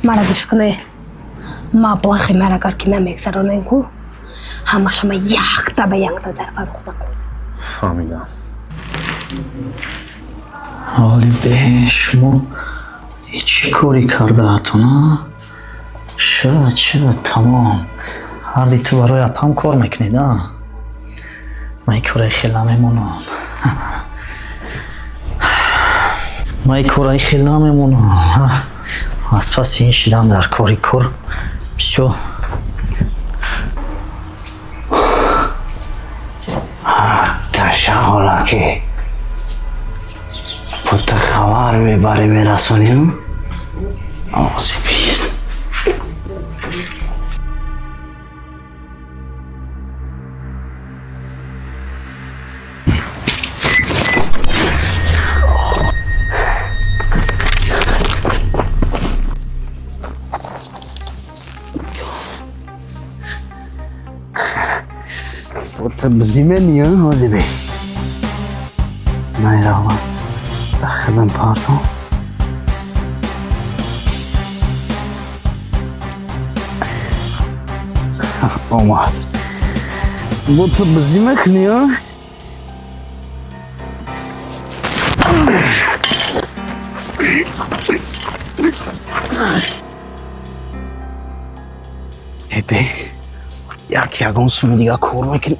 Мара гӯш кунед. Маблағи мара агар ки намегзаронем ку, ҳамашама якта ба якта дар Фаррух бакун. Фаҳмидам. Ҳоли бе шумо чӣ корӣ кардаатон, а? Шавад, шавад, тамом. Ҳарди ту барои апам кор мекунед, а? Ман ин кораи хел намемонам. Ман ин кораи хел намемонам. Аз паси ин шидан дар кори кор бисёр. Ташаҳола ки пута хабар мебарӣ мерасонем. Осибиз. Пута бизимени, ҳозиби. Найрава. Дахилам партон. Омад. Бу ту бизӣ мекунӣ, а? Эбе, як ягон суми дига кор мекунӣ.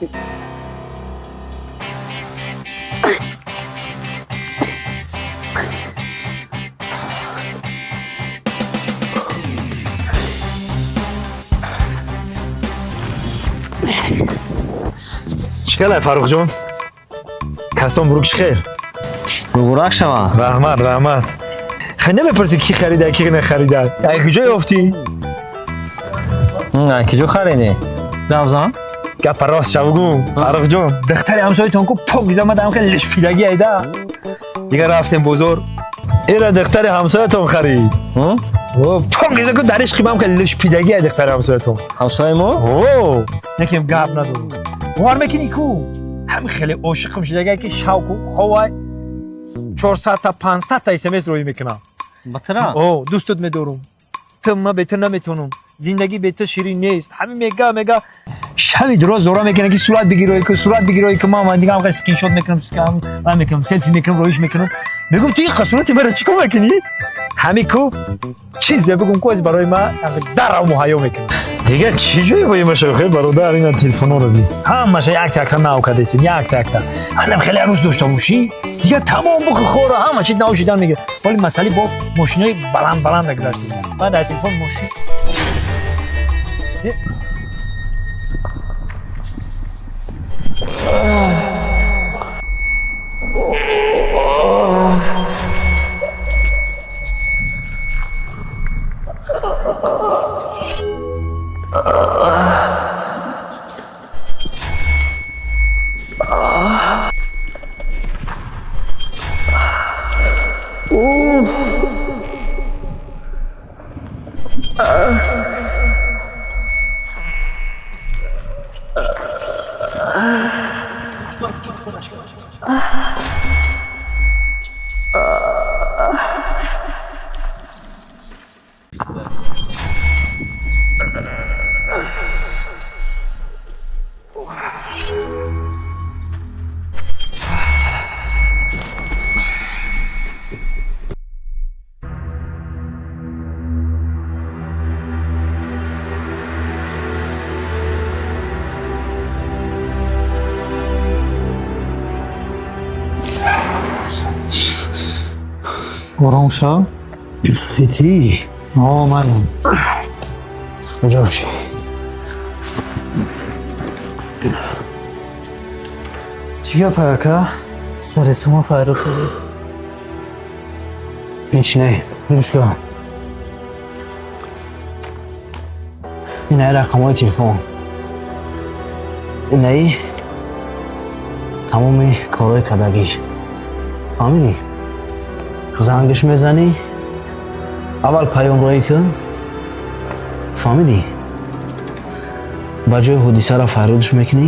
Чӣ хелай, Фаррухҷон? Касон бурукш хел? Муборак шава. Раҳмат, раҳмат. Хай, намепурсӣ ки харида, ки нахарида? Ай куҷо ёфтӣ? Киҷо харидӣ? Равзан? Гапа рост шав гум, Фаррухҷон. Духтари ҳамсоятон ку покиза омада, ҳам хеле лишпидагӣ айда. Дигар рафтем бозор. Эра духтари ҳамсоятон харид. Покиза ку дар ишқи ман хеле лишпидагӣ ай духтари ҳамсоятон. Ҳамсояи мо? О, некем гап надорам. Бовар мекунӣ ку? Ҳами хеле ошиқам шудагай ки шавку ховай 400 та 500 та смс роӣ мекунам. Батра? О, дӯстот медорум. Ту ма бе ту наметонам. Зиндагӣ бе ту ширин нест. Ҳами мега, мега. Шаби дуроз зора мекунам ки сурат бигирой ку, сурат бигирой ку, ман ман дига ҳам скриншот мекунам, ман мекунам, селфи мекунам, роиш мекунам. Мегӯм, ту ин сурати маро чӣ кор мекунӣ? Ҳами ку чизе бигум ку аз барои ман дарав муҳайё мекунам. Дигар чӣ ҷое бои машоихе бародар, ина телефонҳоро би. Ҳамаша якта якта нав кардесем, якта якта. Ҳанам хеле арӯз дошта бошӣ, дигар тамом бухи хора, ҳама чи нав шидан мегирад. Вале масъали бо мошинои баланд баланд гузаштем. Ман дар телефон мошин Ором шав. Ити? О, манам. Куҷо бошӣ? Чӣ гап, ака? Сари сума файро шудӣ? Ҳеч не, гӯш кун. Инаи рақамҳои телефон. Инаи тамоми корҳои кардагиш. Фаҳмидӣ? Зангиш мезанӣ, аввал паёмроӣ кун. Фаҳмидӣ? Ба ҷои ҳодисаро фарёдш мекунӣ,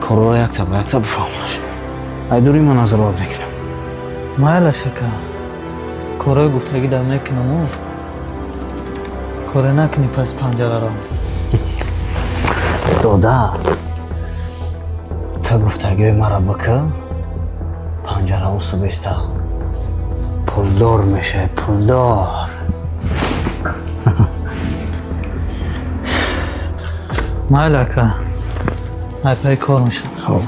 корҳоро якта ба якта бифаҳмаш. Айдури ман назорат мекунам. Майлаш, ака. Кораи гуфтагӣ дар мекунаму коре накунӣ пас панҷараро. Дода, ту гуфтагиҳои маро бикӣ, панҷараҳо субеста пулдор мешавӣ, пулдор. Майли, ака, айпаи кор мешавам. Хоб.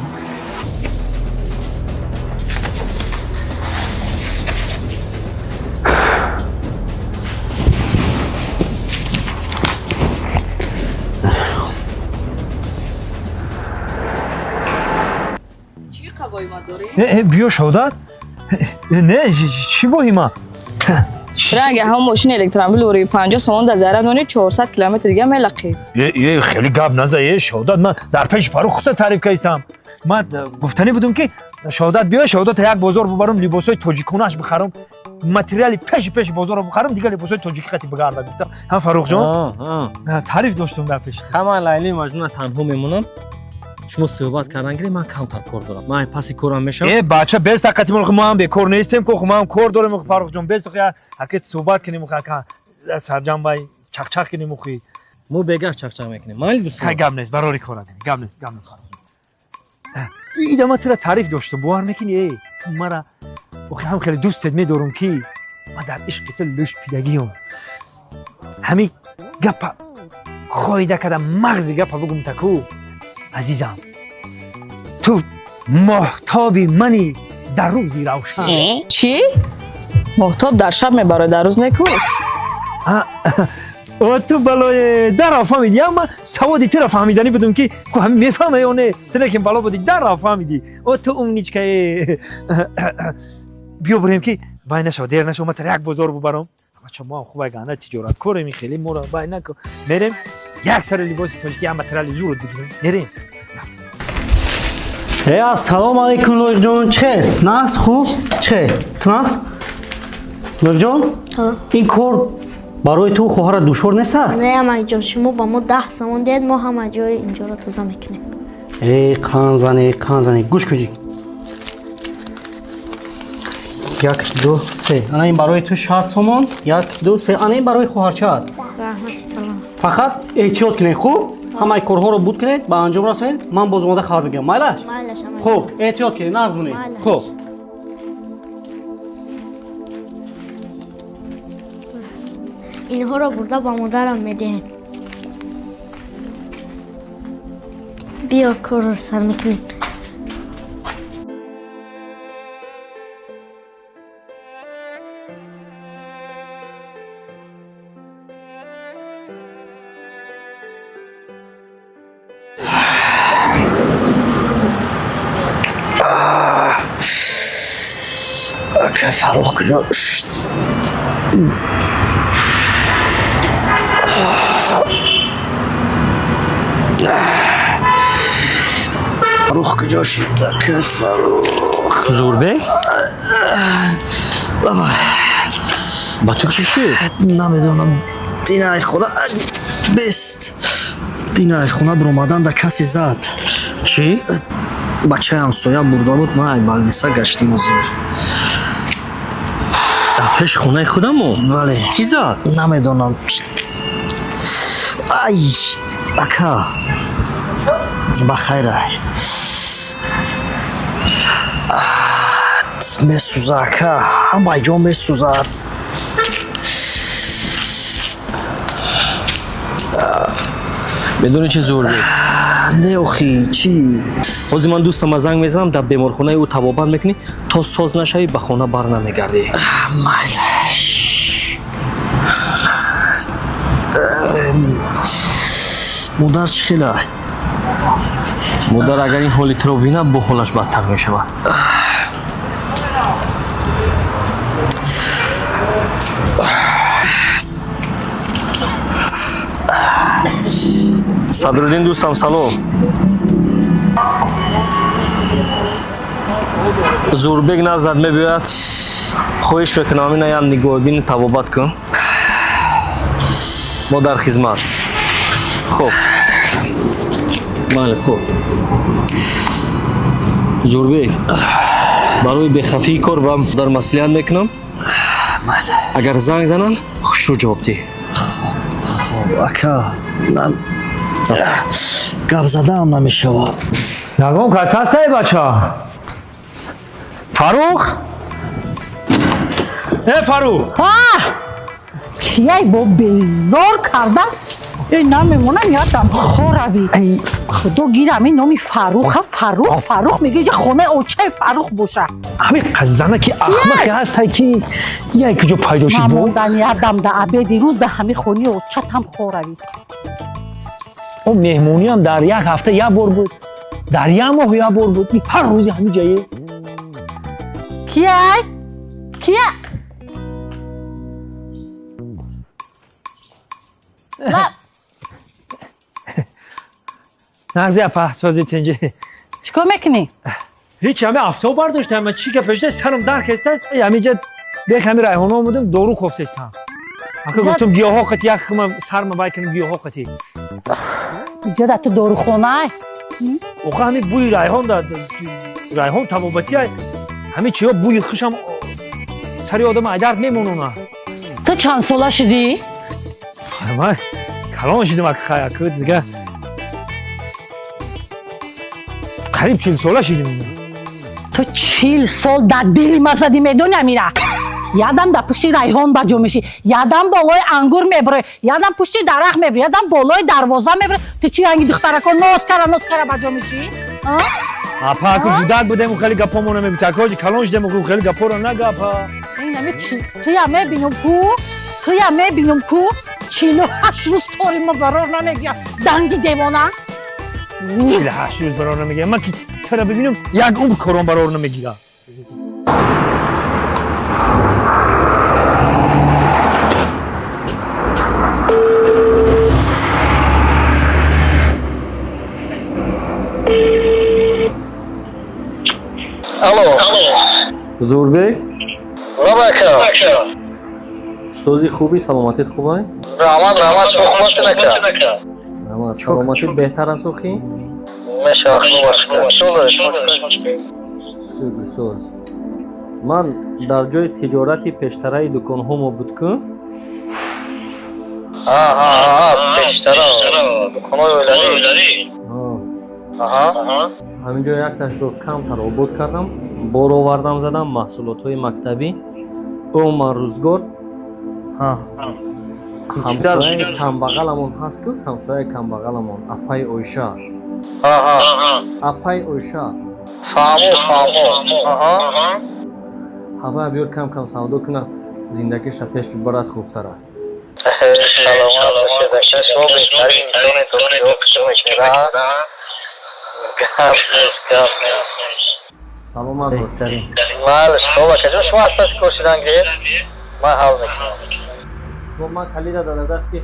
Чӣ қавоима дорӣ? Биё, Шаҳодат, не, чӣ воҳима? Ранги ҳамон мошини электромобил ори 50 сомон дар зарра дони 400 километр дига мелақӣ. Е, хеле гап наза, е, Шаҳодат, ман дар пеши Фарух худта таъриф кардам. Ман гуфтанӣ будум, ки Шаҳодат биё, Шаҳодата як бозор бубарам, либосҳои тоҷиконааш бихарам, материали пеши пеши бозорро бихарам, дигар либосҳои тоҷикӣ қати бигарда гуфта. Ҳа, Фарухҷон, таъриф доштум дар пеш. Ҳама Лайли Маҷнуна танҳо мемонам. Шумо суҳбат кардан гиред, ман камтар кор дорам. Ман паси корам мешавам. Э, бача, без тақати мо, мо ҳам бекор нестем ко, мо ҳам кор дорем, Фарухҷон, без ҳаки суҳбат кунем, ака сарҷам бай чақчақ кунем ухи. Мо бегах чақчақ мекунем. Майли, дӯстон. Хай, гап нест, барори кора кунем. Гап нест, гап нест, Фарухҷон. Ида ман тура таъриф доштум, бовар мекунӣ? Э, ту мара охи ҳам хеле дӯстет медорум, ки ман дар ишқи ту лӯшпидагиам. Ҳамин гапа хоида карда мағзи гапа бугум таку, азизам, ту моҳтоби мани дар рӯзи равшан. Чӣ? Моҳтоб дар шаб мебарояд, дар рӯз неку. О, ту балое дарро фаҳмидӣ. Я, ман саводи туро фаҳмиданӣ будум, ки ку ҳами мефаҳма ё не. Ту лекин бало будӣ, дарро фаҳмидӣ. О, ту умничка е. Биё бурем, ки бай нашава, дер нашава, ма тара як бозор бубарам. Бача, мо ҳам хуб ганда тиҷораткорем, хеле моро бай наку. Мерем, як сари либоси тоҷикӣ, як материали зурот бигирем, мерем. Э, ассалому алайкум, Лоиқҷон, чӣ хел? Нағз, хуб? Чӣ хел? Ту нағз? Лоиқҷон, ин кор барои ту хоҳарат душвор нест аст? Не, амакҷон, шумо ба мо 10 сомон диҳед, мо ҳама ҷои инҷоро тоза мекунем. Э, қанзане, қанзане, гӯш кунӣ. Як, ду, се. Ана ин барои ту 60 сомон. Як, ду, се. Ана ин барои хоҳарчаат. Фақат эҳтиёт кунед, хуб? Ҳамаи корҳоро буд кунед, ба анҷом расонед, ман боз омода хабар мегирам. Майлаш? Майлаш, амакҷон. Хуб, эҳтиёт кунед, нағз монед. Майлаш. Хуб. Инҳоро бурда ба модарам медиҳем. Биё, корро сар мекунем. Ака, Фаррух куҷо? Фаррух куҷо шид? Ака, Фаррух. Зурбек? Ба ту чӣ шуд? Намедонам, динаи хона бест, динаи хона биромадан да касе зад. Чӣ? Бачаи ҳамсоя бурда буд, ман ай больница гаштим ҳозир. Дар пеши хонаи худамо? Бале. Кӣ зад? Намедонам. Ай, ака, ба хайр. Ай, месӯза, ака, ҳамаи ҷо месӯзад. Медонӣ чӣ, Зурбек? Не, охи, чӣ? Ҳозир ман дӯстама занг мезанам, дар беморхонаи ӯ табобат мекунӣ, то соз нашавӣ ба хона бар намегардӣ. Майлаш. Модар чӣ хела? Модар агар ин ҳоли туро бинад, бо ҳолаш бадтар мешавад. Садриддин дӯстам, салом. Зурбек назар мебиёяд, хоҳиш мекунам, ина як нигоҳбини табобат кун. Мо дар хизмат. Хуб, бале, хуб. Зурбек, барои бехафии кор ба дар маслиҳат мекунам. Майли. Агар занг зананд, хушрӯ ҷавоб диҳ. Хоб, ака, ман гап задаам намешавад. Ягон кас ҳастай, бача? Фарух, э, Фарух! Кияй бо безор карда, э, намемонам, ядам хоравӣ. Худо гирам, ин номи Фарруха, Фаррух, Фаррух меги, ҷа хонаи очаи Фаррух боша. Ҳамин қазана ки ахмақе ҳастай, ки яй куҷо пайдо шуд бо? Мамондан, ядам да обеди рӯз да ҳами хонаи очатам хоравӣ. О, меҳмониам дар як ҳафта як бор буд, дар як моҳ як бор буд, ин ҳар рӯзи ҳамин ҷае. Кияй, кия? Нағзи, апа, сози, тинҷи? Чикор мекунӣ? Ҳеч, ҳами афтоб бардоштам, чӣ гап шуда, сарам дар кеста, ҳаминҷа бех ҳами райҳона омадам, дору кофтестам, ака, гуфтам, гиёҳо қати як хима сарма бай кунам, гиёҳо қати. Иҷа да ту дорухонай? Оха, ҳами бӯи райҳон да, райҳон табобатия, ҳами чиё, бӯи хушам сари одам айдард мемонона. Ту чанд сола шудӣ? Ман калон шудам, ака, хай, ака, дига қариб 40 сола шудем. Ту 40 сол дар дили ма задӣ, медони амира? Ядам дар пушти райҳон ба ҷо мешӣ, ядам болои ангур мебурӣ, ядам пушти дарахт мебурӣ, ядам болои дарвоза мебурӣ. Ту чӣ ранги духтарако ноз кара, ноз кара ба ҷо мешӣ? Апа, аку кӯдак будем, хеле гапомона мегуфт, ака, ҳоҷи калон шудем, хеле гапоро нагапа. Инами туя мебинам ку, туя мебинам ку, 48 рӯз кори мо барор намегирад, данги девона. 48 рӯз барор намегирад? Ман ки тура бибинам, як умр корон барор намегирад. Алло. Зурбек. Лаба, ака. Сози, хуби, саломатит хубай? Раҳмат, раҳмат, шумо хуб ҳастед, ака? Раҳмат, саломатит беҳтар аст, охи? Мешавад, худо шукр. Чӣ доред шумо? Шукр, соз. Ман дар ҷои тиҷорати пештараи дуконҳомо буд ку. Ҳа, ҳа, ҳа, пештара дуконҳои оилавӣ. Аҳа. Ҳамин ҷо якташро камтар обод кардам, бор овардам, задам маҳсулотҳои мактабӣ. Умуман, рӯзгор ҳамсояи камбағаламон ҳаст ку, ҳамсояи камбағаламон, апаи Оиша, апаи Оиша. Фаҳмо, фаҳмо, аҳа. Ҳавая биёр, кам кам савдо кунад, зиндагиша пеш бибарад, хубтар аст. Саломат бошед, ака, шумо беҳтарин инсоне, то куҷо фикр мекунед, а? Гап нест, гап нест. Саломат бош. Малаш, хоб, акаҷон, шумо аз паси кор шидан гиред, ман ҳал мекунам. Бо ман калида дар дасти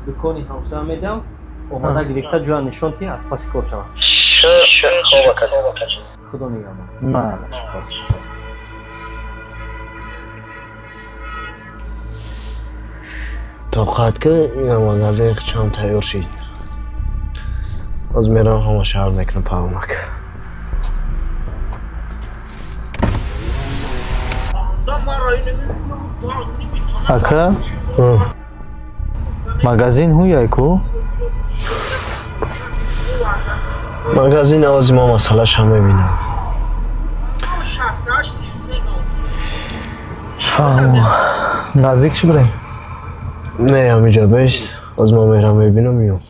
дукони ҳамсоя медиҳам, омада гирифта, ҷоя нишон ки аз паси кор шавад. Шуд, шуд, хоб, акаҷон. Худо нигаҳбон. Малаш, хоб. Тоқат ки, ина магазин хичам тайёр шид. Боз мерам, ҳама шаҳр мекунам паромак. Ака, магазин ҳуяй ку? Магазин авози мо масъалаша мебинам. Фаҳмо, наздик ши бирем? Не, ҳамиҷа бест, боз мо мерам, мебинам, миём.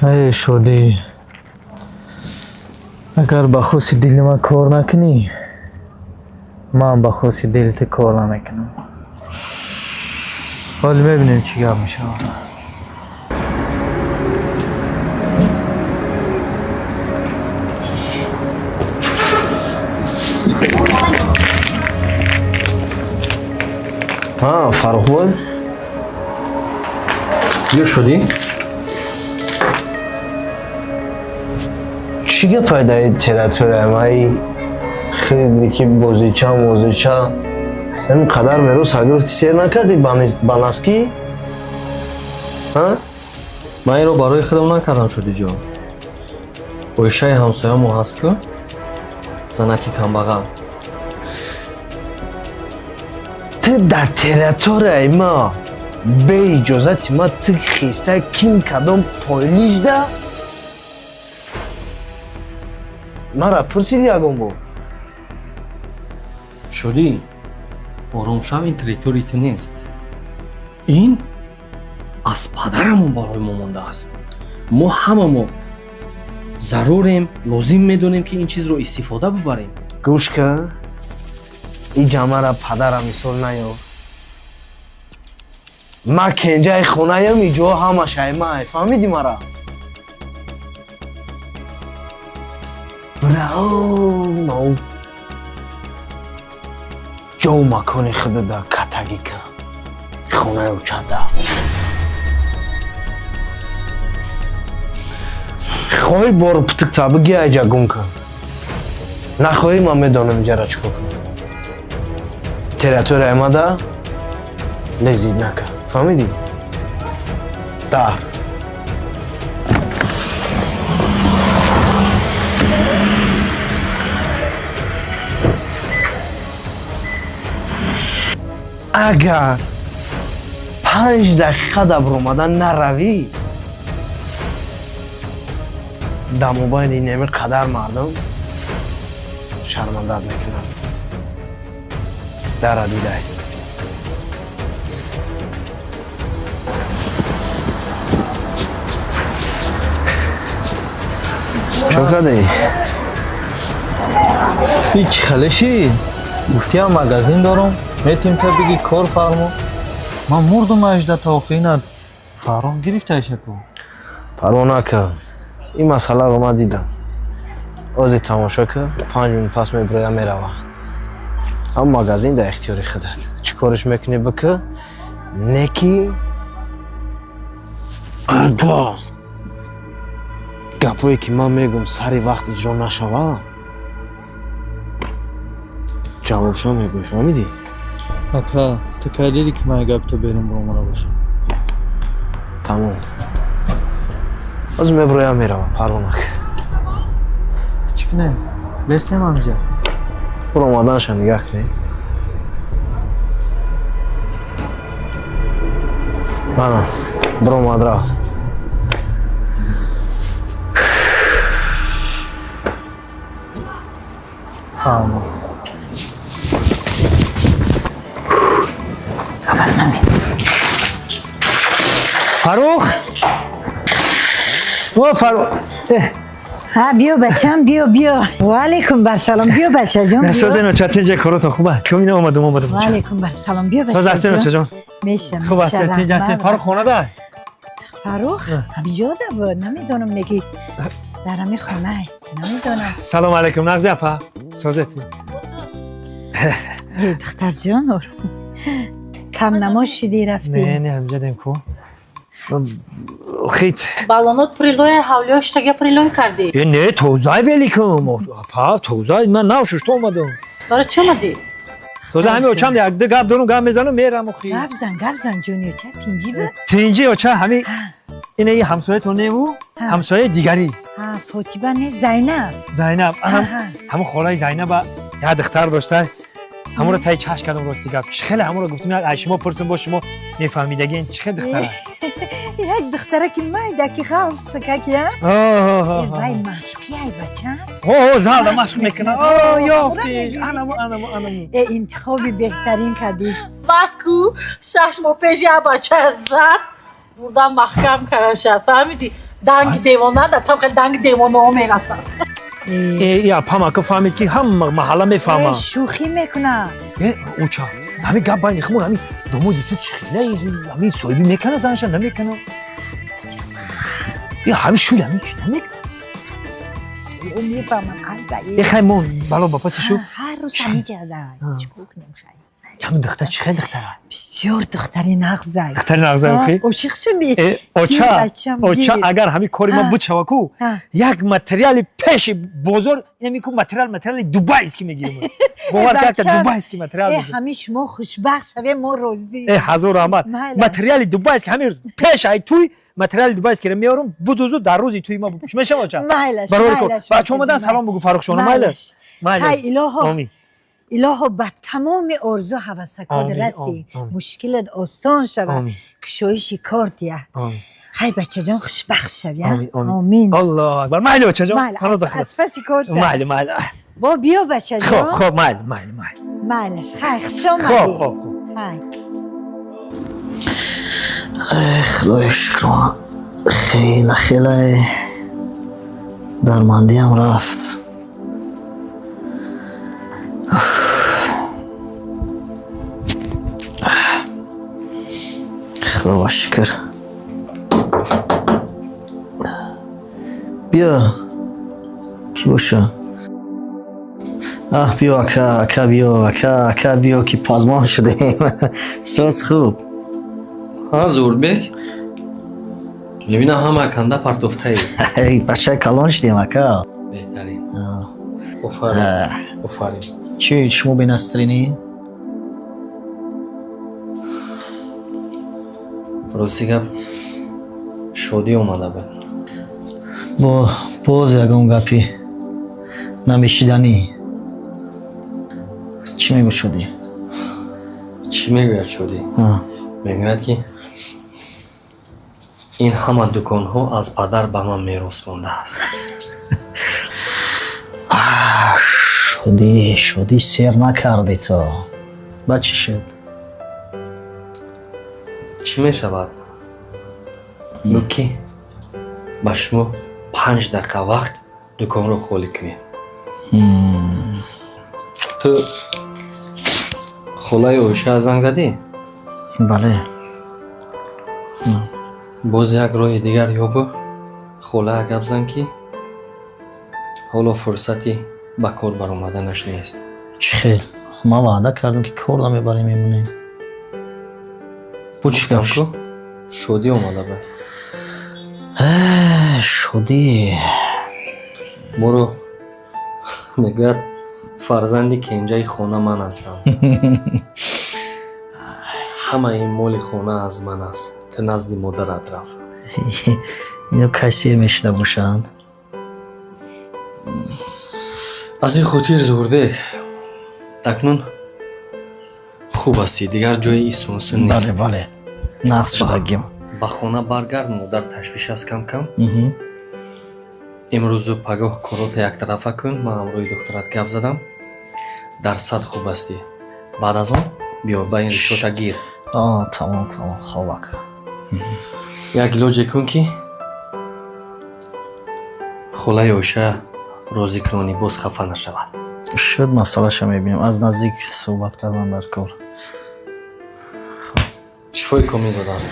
Эй Шодӣ, агар ба хоси дили ман кор накунӣ, ман ба хоси дили ту кор намекунам. Ҳоле мебинем, чӣ гап мешавад. Ҳа, Фаррухбой. Ё, Шудӣ. Чӣ гапай дар ин территория? Май хеле ки бозича мозича. Ин қадар мерос гирифти, сер накардӣ ба наски? Ман инро барои худам накардам, Шодиҷон. Оишаи ҳамсоямо ҳаст ку, занаки камбағал. Ту дар территорияи ма беиҷозати ма ту хиста ким кадом пойлижда мара пурсиди ягон бор? Шодӣ, оромшав, ин территории ту нест. Ин аз падарамон барои мо мондааст. Мо ҳамамо зарурем, лозим медонем, ки ин чизро истифода бубарем. Гӯш ка, и ҷамъара падарам мисол наёр. Ма кенҷаи хонаям, иҷо ҳамашай май, фаҳмидӣ мара? Брао, ҷоу макони худада катагӣ ка, хонаи учада. Хоҳӣ бору путукта бигӣ, айҷа гум кун. Нахоҳӣ, ман медонам иҷара чӣ кор кунам. Территорияи мада лезид накун, фаҳмидӣ? Дар агар 5 дақиқа дар баромадан наравӣ, дар мобайни инами қадар мардум шармандат мекунанд. Дара дидай. Чо кардӣ? Ҳеҷ халеши гуфтиам, магазин дорам, метим та биги кор фармо. Ман мурдум ажда та охи ина Фаррух гирифтаишаку. Парво нака, ин масъаларо ман дидам. Озе тамошо ка, 5 минут пас мебироя, мерава. Ҳам магазин дар ихтиёри худат, чӣ кориш мекунӣ бикӣ. Не ки агар гапое ки ман мегӯм сари вақт иҷро нашава, ҷавобшо мегӯӣ, фаҳмидӣ? Ака, ту кай дидӣ, ки ман гапи ту берун биромада бошам? Тамом, ҳозир мебироям, меравам, парво нака. Чӣ кунем, лестем ҳамҷа? Биромаданша нигаҳ кунем. Мана биромад, рафт. Фаҳмо. Фаррух, о Фаррух! Ҳа, биё бачам, биё, биё. Ваалайкум барсалом, биё бачаҷон. Созен, оча, тинҷа, коротон хуб? Кумина омадум, омадум. Ваалайкум барсалом, биё. Соз ҳастен, очаҷон? Мешам. Хуб ҳастен, тинҷ ҳастен? Фаррух хонада? Фаррух ҳамиҷода буд, намедонам, неки дар ҳами хонае, намедонам. Салом алайкум, нағзи апа, созетин? Э, духтарҷон, кам намоз шидӣ, рафтӣ. Не, не, ҳамиҷа дем ку. Хит. Балонот прилоя, ҳавлиё штага прилой кардӣ? Э, не, тозай великум апа, тозай. Ман нав шушта омадам. Барои чӣ омадӣ? Тоза ҳами очам якду гап дорум, гап мезанам, мерам охи. Гап зан, гап зан, ҷони оча, тинҷӣ буд. Тинҷӣ оча, ҳами ина и ҳамсоятон неву ҳамсояи дигарӣ. Ҳа, Фотиба не, Зайнаб. Зайнаб, ҳамун холаи Зайнаба як духтар дошта, ҳамонро таи чашм кардам. Рости гап, чӣ хеле ҳамонро гуфтум, як ай шумо пурсум, бо шумо мефаҳмидагин, чӣ хел духтара? Як духтараки майдаки, хавсакаки, вай машқи ай бачам. О, залда машқ мекунад, ёфтиш, анаму, анаму, анаму. Э, интихоби беҳтарин кардӣ. Маку 6 моҳ пеш як бача зад бурдам, маҳкам кардам ша, фаҳмидӣ? Данги девона да там хеле данги девонаҳо мерасад. Э, апамака фаҳмид, ки ҳама маҳалла мефаҳма. Шӯхӣ мекунад. Э, оча, ҳамин гап байни хумон, ҳамин домоди ту чӣ хела, ҳамин соҳибӣ мекана занша, намекана? Э, ҳамин шӯли ҳамин чӣ намекана? Мефаҳмам. Э, хай, мо бало ба паси шу. Ҳар рӯз ҳамиҷада, чӣ кор кунем, хай. Ҳамин духтар чӣ хел духтара? Бисёр духтари нағзай. Духтари нағзай, охи? Ошиқ шудӣ? Э, оча, оча, агар ҳамин кори ман бучава ку, як материали пеши бозор, инами ку материал, материали дубайский мегирем. Бовар ка, дубайский материал. Э, ҳамин шумо хушбахт шаве, мо розӣ. Э, ҳазор раҳмат. Материали дубайский ҳамин пеш ай туй материали дубайскиро меорум, будузу дар рӯзи туи ма бупӯш. Мешава, оча? Майлаш. Барори кор. Бача омадан, салом бугу Фаррухшону, майлаш. Майлаш. Ҳай, илоҳо. Омин. Илоҳо, ба тамоми орзу ҳавасакот расӣ, мушкилат осон шавад, кушоиши кор диҳад. Хай, бачаҷон, хушбахт шав. Омин. Аллоҳу акбар. Майли, очаҷон. Аз паси кор. Майли, майли. Бо биё, бачаҷон. Хоб, хоб, майли, майли, майли. Майлаш, хай, хуш омадӣ. Хоб, хоб, хоб. Хай. Худоё, шукрона, хеле хеле дармандиам рафт. Худо шукр. Биё, кӣ боша? Аҳ, биё, ака, ака, биё, ака, ака, биё, ки пазмон шудем. Соз, хуб? Ҳа, Зуҳурбек, мебинам ҳама канда партофтаи. Бачаи калон шудем, ака. Беҳтарин, офарин, офарин. Чӣ, шумо бенастринӣ? Рости гап, шодӣ омада буд. Бо боз ягон гапи намешиданӣ. Чӣ мегӯ шодӣ? Чӣ мегӯяд шодӣ? Мегӯяд, ки ин ҳама дуконҳо аз падар ба ман мерос мондааст. Шодӣ, шодӣ, сер накардӣ то. Баъд чӣ шуд? Чӣ мешавад? Гӯ, ки ба шумо 5 дақиқа вақт, дуконро холӣ кунед. Ту холаи Оиша занг задӣ? Бале. Боз як роҳи дигар ёбу холаа гап зан, ки ҳоло фурсати ба кор баромаданаш нест. Чӣ хел? Ман ваъда кардам, ки кор намебарем, мемонем. Гуфтам ку, шодӣ омада буд. Шодӣ. Боро мегӯяд, фарзанди кенҷаи хона ман ҳастам, ҳамаи моли хона аз ман аст, ту назди модарат рафт. Ино кай сер мешуда бошанд? Аз ин хотир, Зуҳурбек, акнун хуб ҳастӣ, дигар ҷои исунсун Бале. нест. Бале, нағз шудагим. Ба хона баргард, модар ташвиш аст кам кам. Имрӯзу пагоҳ корота яктарафа кун. Ман ҳамроҳи духтарат гап задам, дар сад хуб ҳастӣ. Баъд аз он биё, ба ин ришота гир. Тамом, тамом, хоб, ака. Як илоҷе кун, ки холаи Оиша розӣ кунонӣ, боз хафа нашавад. Шуд, масъалаша мебинем, аз наздик суҳбат кардан дар кор. Шифои комил додам.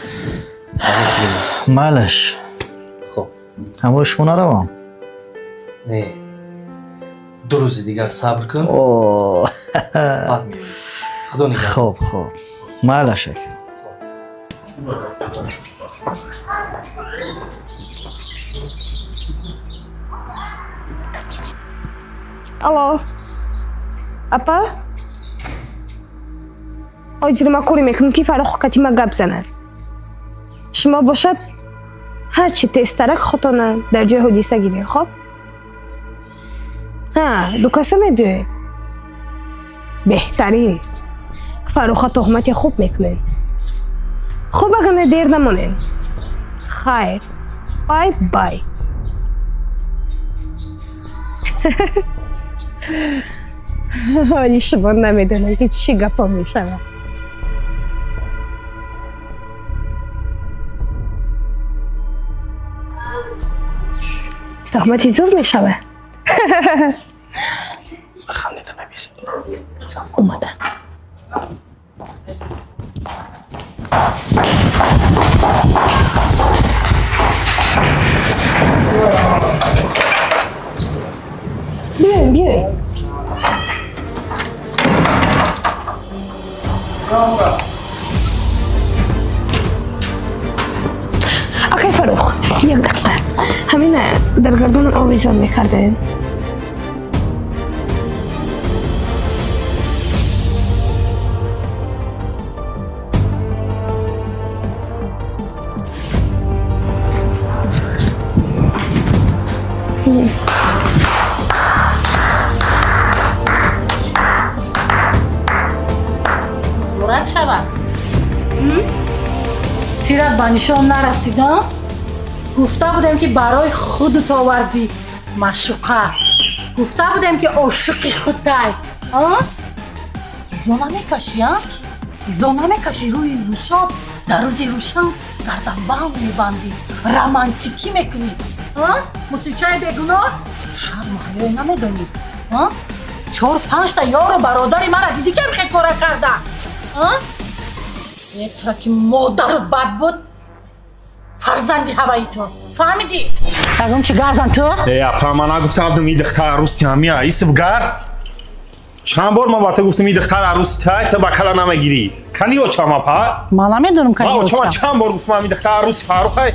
Майлаш. Хоб. Ҳамроҳи шумо наравам? Не, 2 рӯзи дигар сабр кун, баъд меоӣ. Худо нигаҳ. Хоб, хоб, майлаш, ака. Алло, апа, ҳозир ма коре мекунам, ки Фаррух кати ма гап занад. Шумо бошад, ҳарчи тезтарак худтона дар ҷои ҳодиса гиред. Хоб, ҳа, дукаса мебиёед. Беҳтарин, Фарруха туҳмати хуб мекунед. Хуб, агар не, дер намонед. Хайр, бай бай. Ҳоли шумо намедонед, ки чӣ гапҳо мешавад. Туҳмати зур мешавад. Омада. Биёем, биёем. Акай Фаррух, як дақиқа. Ҳамина дар гардонам овезон мекардем. Мурак шава. Тират ба нишон нарасидам? Гуфта будем ки барои худут овардӣ маъшуқа. Гуфта будем ки ошиқи худтай. Изо намекашӣ, а? Изо намекашӣ рӯи рӯшон, дар рӯзи рӯшан гарданбанд мебандӣ, романтикӣ мекунӣ. Мусичаи бегуноҳ? Шарму ҳаёй намедонӣ. 4-5 та ёру бародари мара дидӣ ки ҳамхел кора карда? Не тура ки модарут бад буд, фарзанди ҳаваи ту. Фаҳмидӣ? Ягон чи газан ту? Э, апа, ман нагуфтам и духтар арӯси ҳамия. Исб гар? Чанд бор ман ба ту гуфтам и духтар арӯси тай, ту ба кала намегирӣ. Кани очам, апа? Ман намедонам кани очам. Ман чанд бор гуфтам и духтар арӯси Фаррухай,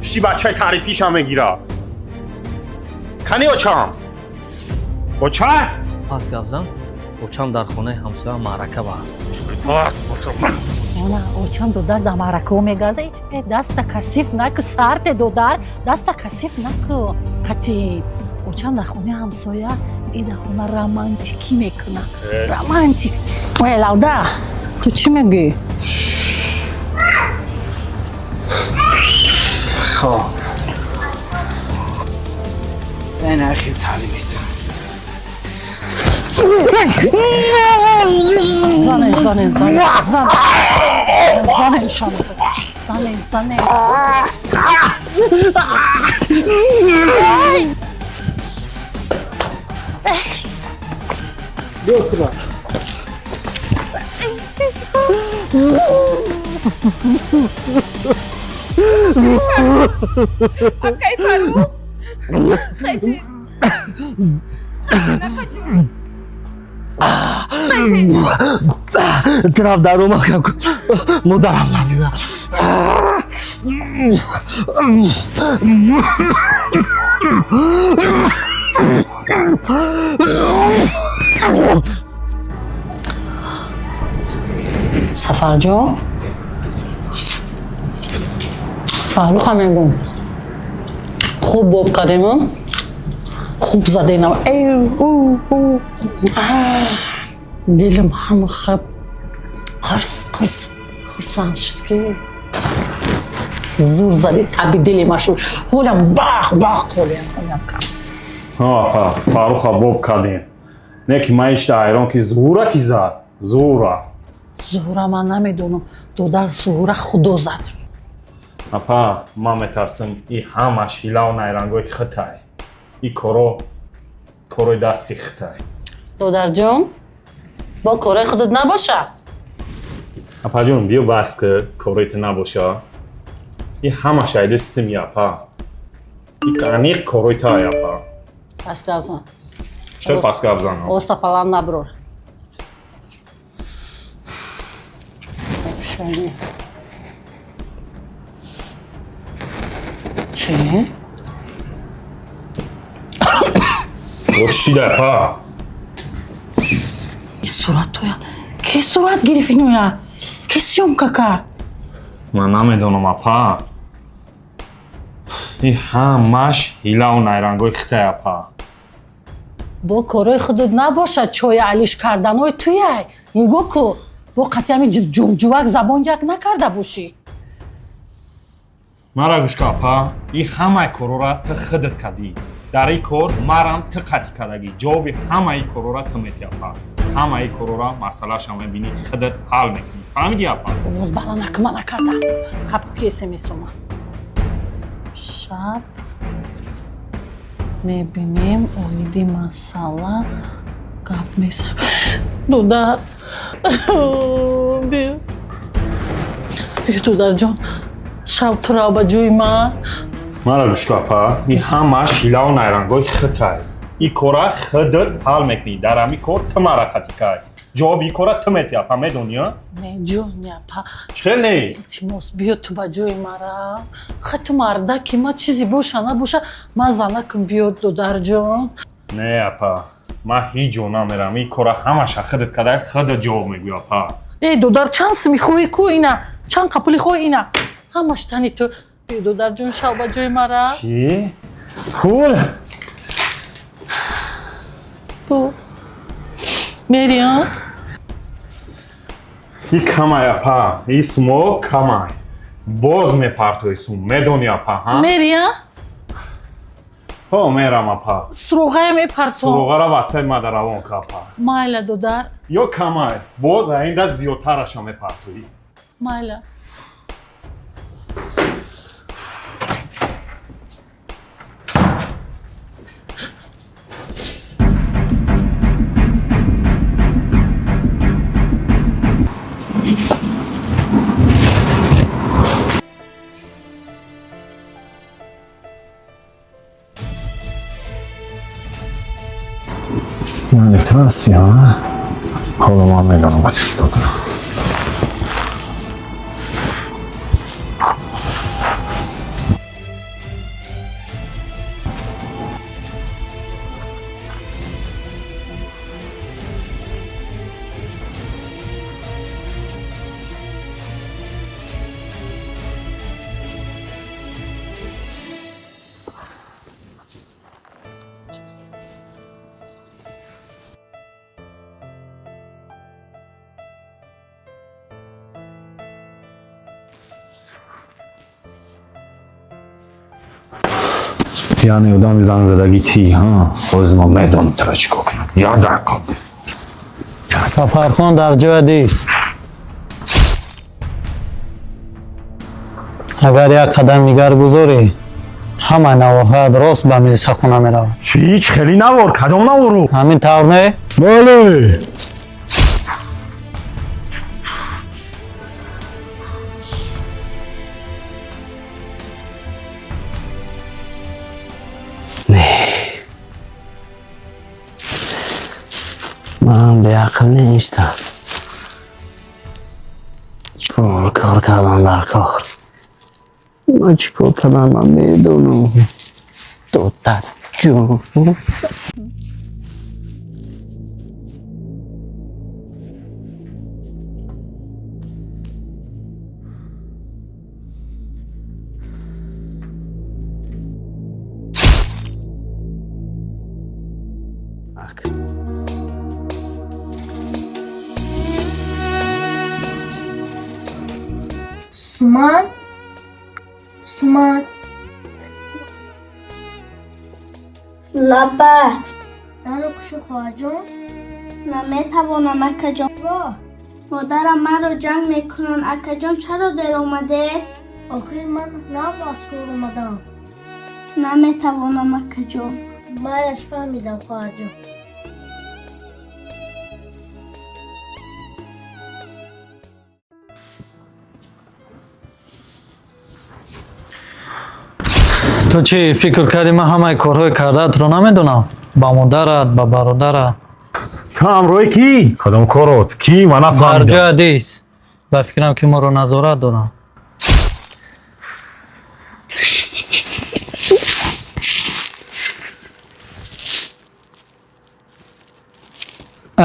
пишти бачаи таърифишам мегира. Кани очам? Оча? Пас гап зан, очам дар хонаи ҳамсоя маърака ба аст. Она, очам додар дар маъракаҳо мегарда. Э, даста касиф наку, сарте додар, даста касиф наку. Ҳатиб, очам дар хонаи ҳамсоя и дар хона романтикӣ мекуна. Романтик. Ой, Лавда, ту чӣ мегӯӣ? Хоб. Ин ахир таълим метам. Зане, зане, зане, зане. Зане, иншалло. Зане, зане. Акай Фаррух, хайзе. Накаҷу. Тараф даромад кам модарам набиёяд. Сафарҷон, Фарруха мегум. Хуб боб кардем, хуб задем. Дилам ҳама хаб қирс қирс хурсанд шуд ки зур зади таби дили ма шуд. Ҳолам бах бах ҳолям ҳолям кам. Апа, Фарруха боб кардем. Не ки ман ишта ҳайрон ки Зуҳура ки зад. Зуҳура. Зуҳура ман намедонам. Додар Зуҳура худо зад. Апа, ман метарсам и ҳамаш ҳилаву найрангои хитай. И коро корои дасти хитай. Додарҷон, бо корои худат набоша? Апаҷон, биё бас ки корои ту набоша. И ҳамаш ай дасти ми, апа. И аниқ корои тай, апа. Пас гап зан. Чаро пас гап занам? Оста палан наброр. Чӣ? О, чӣ да, апа? И сурат тоя. Ки сурат гирифт иноя? Ки съёмка кард? Ман намедонам, апа. И ҳамаш ҳилаву найрангои хитай, апа. Бо корои худут набошад, чоя алиш карданои туяй. Нигоҳ ку, бо қатъи ҳами ҷумҷувак забон як накарда бошӣ. Мара гӯш ка, апа, и ҳамаи корора ту худат кардӣ. Дар ин кор марам ту қатъӣ кардагӣ. Ҷавоби ҳамаи корора ту метиҳ, апа. Ҳамаи корора масъалаашам мебинӣ, худат ҳал мекунӣ. Фаҳмидӣ, апа? Овоз бала накун, ман накардам. Хаб ку ки смс омад. Шаб мебинем оиди масъала гап мезанем. Додар, биё. Биё, додарҷон, шаб тура ба ҷои ман. Мара гӯш ку, апа, ин ҳамаш ҳилаву найрангои хитай. Ин кора худат ҳал мекунӣ. Дар ҳамин кор ту мара қатъӣ кай. Ҷавоби ин кора ту метиҳӣ, апа, медонӣ, а? Не, ҷони апа. Чӣ не? Илтимос, биё ту ба ҷои мара. Хай ту мардаки, ма чизе боша набоша, ман занакам, биё, додарҷон. Не, апа, ман ҳеҷ ҷо намерам. Ин кора ҳамаша худат кардаи, худат ҷавоб мегӯӣ, апа. Э, додар, чанд сими хоҳӣ ку ина? Чанд қапули хоҳӣ ина? Ҳамаш тани ту. Биё, додарҷон, шав ба ҷои мара. Чӣ? Пул? Пул. Мери, а? И камай, апа, и сумо камай. Боз мепартои сум, медонӣ, апа, ҳа? Мери, а? Ҳо, мерам, апа. Суроғая мепартом. Суроғара ватсаи мада равон ка, апа. Майла, додар. Ё камай, боз аинда зиёдтараша мепартоӣ. Майла. Яъне ту ҳастӣ, а? Ҳоло ман медонам, ба чӣ кор кунам. Яъне одами зангзадагӣ тӣ, ҳа? Ҳозир ман медонам туро чӣ кор кунам. Як дақиқа. Сафархон дар ҷоя дист. Агар як қадам дигар гузорӣ, ҳамаи наворҳоят рост ба милисахона меравад. Чӣ? Чӣ хели навор? Кадом навору? Ҳамин тавр не? Бале. Не. Ман беақл нестам. Пул кор кардан дар кор. Ман чӣ кор кардам, ман медонам. Додарҷон. Суман, Суман. Лаба. Даро кушу, хоҳарҷон. Наметавонам, акаҷон. Модарам маро ҷанг мекунанд. Акаҷон, чаро дер омадед? Охир ман нав аз кор омадам. Наметавонам, акаҷон. Майлаш, фаҳмидам, хоҳарҷон. Ту чӣ фикр кардӣ, ман ҳамаи корҳои кардаатро намедонам? Ба модарат, ба бародарат. Ту ҳамроҳи кӣ? Кадом корот? Кӣ? Ман Дар нафаҳмидам. ҷоя дис. Ба фикрам, ки моро назорат доранд.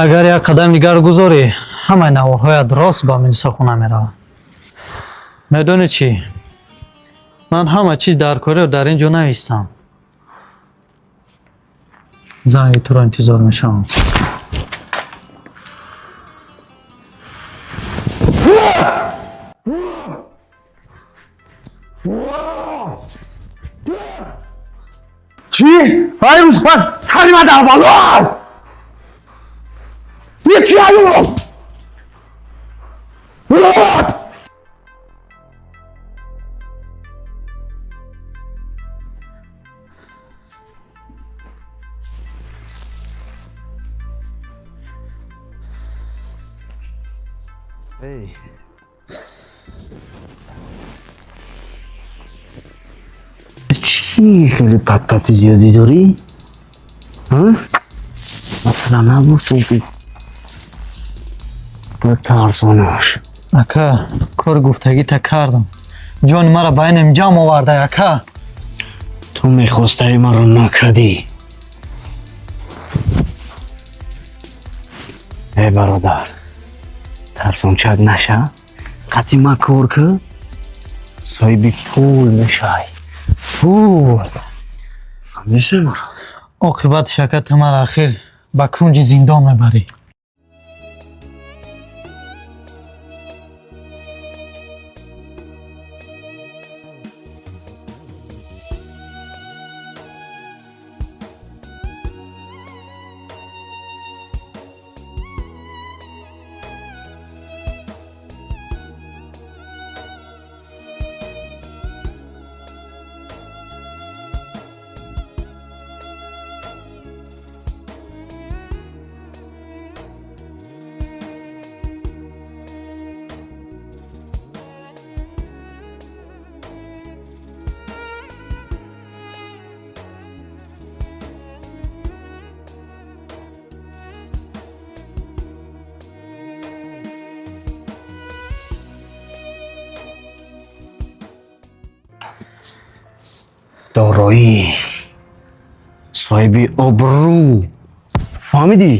Агар як қадам дигар гузорӣ, ҳамаи наворҳоят рост ба милисахона меравад. Медонӣ чӣ? Ман ҳама чиз дар кориро дар ин ҷо навистам. Занги туро интизор мешавам. Чӣ? Ай рӯз пас сари ман дар бало! Ҳеҷ аю! Эй. Чӣ хеле патпати зиёдӣ дорӣ? Масалан, нагуфтум ки Битарсонаш. Ака, кори гуфтагита кардам. Ҷони маро ба инам ҷамъ овардай, ака. Ту мехостаи маро накардӣ. Эй бародар, тарсончак наша, қати ма кор кӣ, соҳиби пул мешай. Пул. Фаҳмидиси маро? Оқибатиш, ака, ту маро ахир ба кунҷи зиндон мебарӣ. Дороӣ, соҳиби обрӯ, фаҳмидӣ?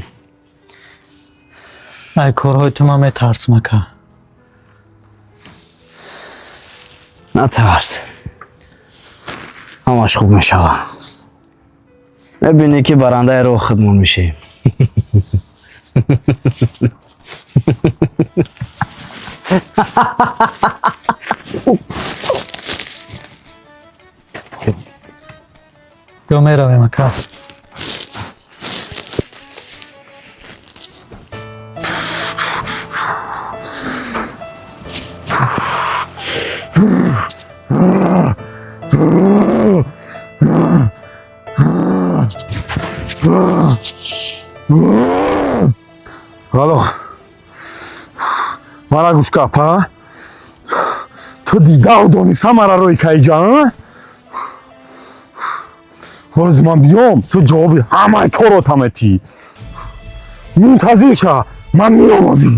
Ай корҳои ту ман метарсам, ака. Натарс, ҳамаш хуб мешава. Мебинӣ, ки барандаи роҳ худмон мешем. Ё меравем, ака. Алло. Мара гӯш капа. Ту дидау дониса мара рӯи кайҷа, а? Ҳози ман биём, ту ҷавоби ҳамаи коротам метӣ. Мунтазир ша, ман меём ҳозир.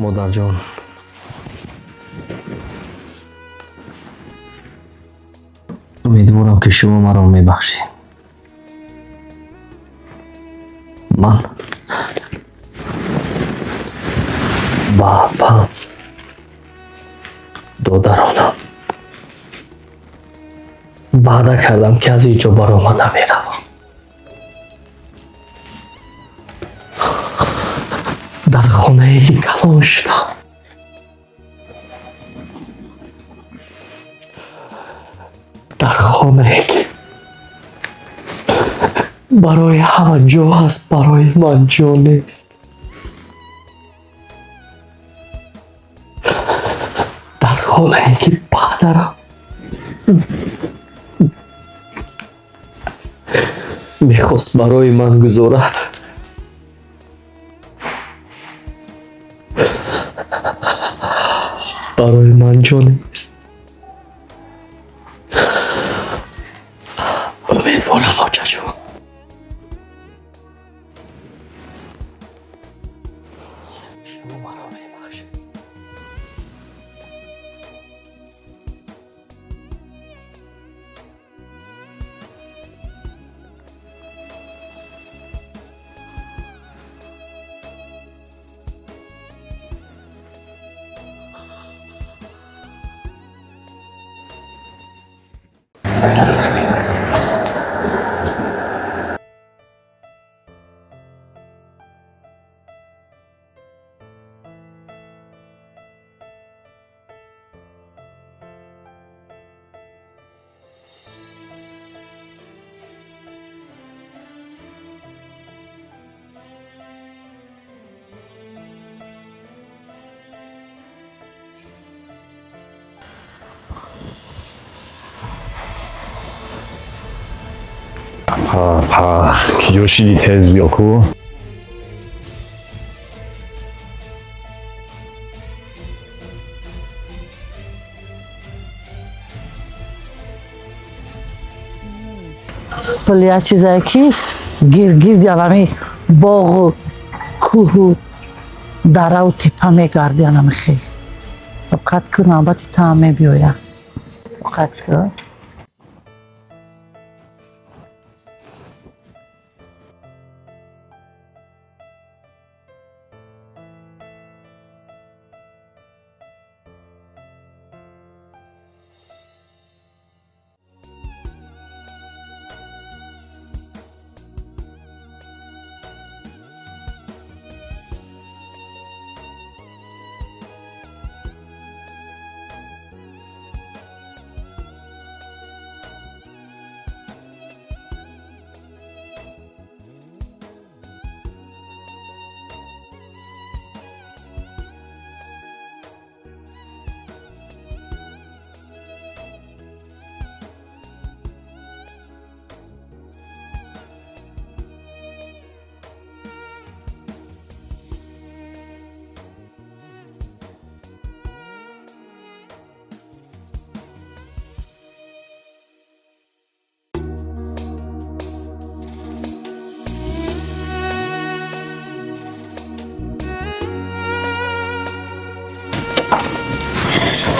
Модарҷон, умедворам, ки шумо маро мебахшед. Ман ба апам, додаронам ваъда кардам, ки аз ин ҷо барома намеравам. Дар хонае ки калон шудам, дар хонае ки барои ҳама ҷо ҳаст, барои ман ҷо нест, дар хонае ки падарам мехост барои ман гузорад, барои ман ҷо нест. Умедворам, очаҷон, шумо маро мебахшед. Па, па, киҷо шиди, тез биё ку. Пул як чизае ки гиргирди анами боғу кӯҳу дараву тепа мегарди анами хел. Тоқат ку, навбати таам мебиёяд. Тоқат ку.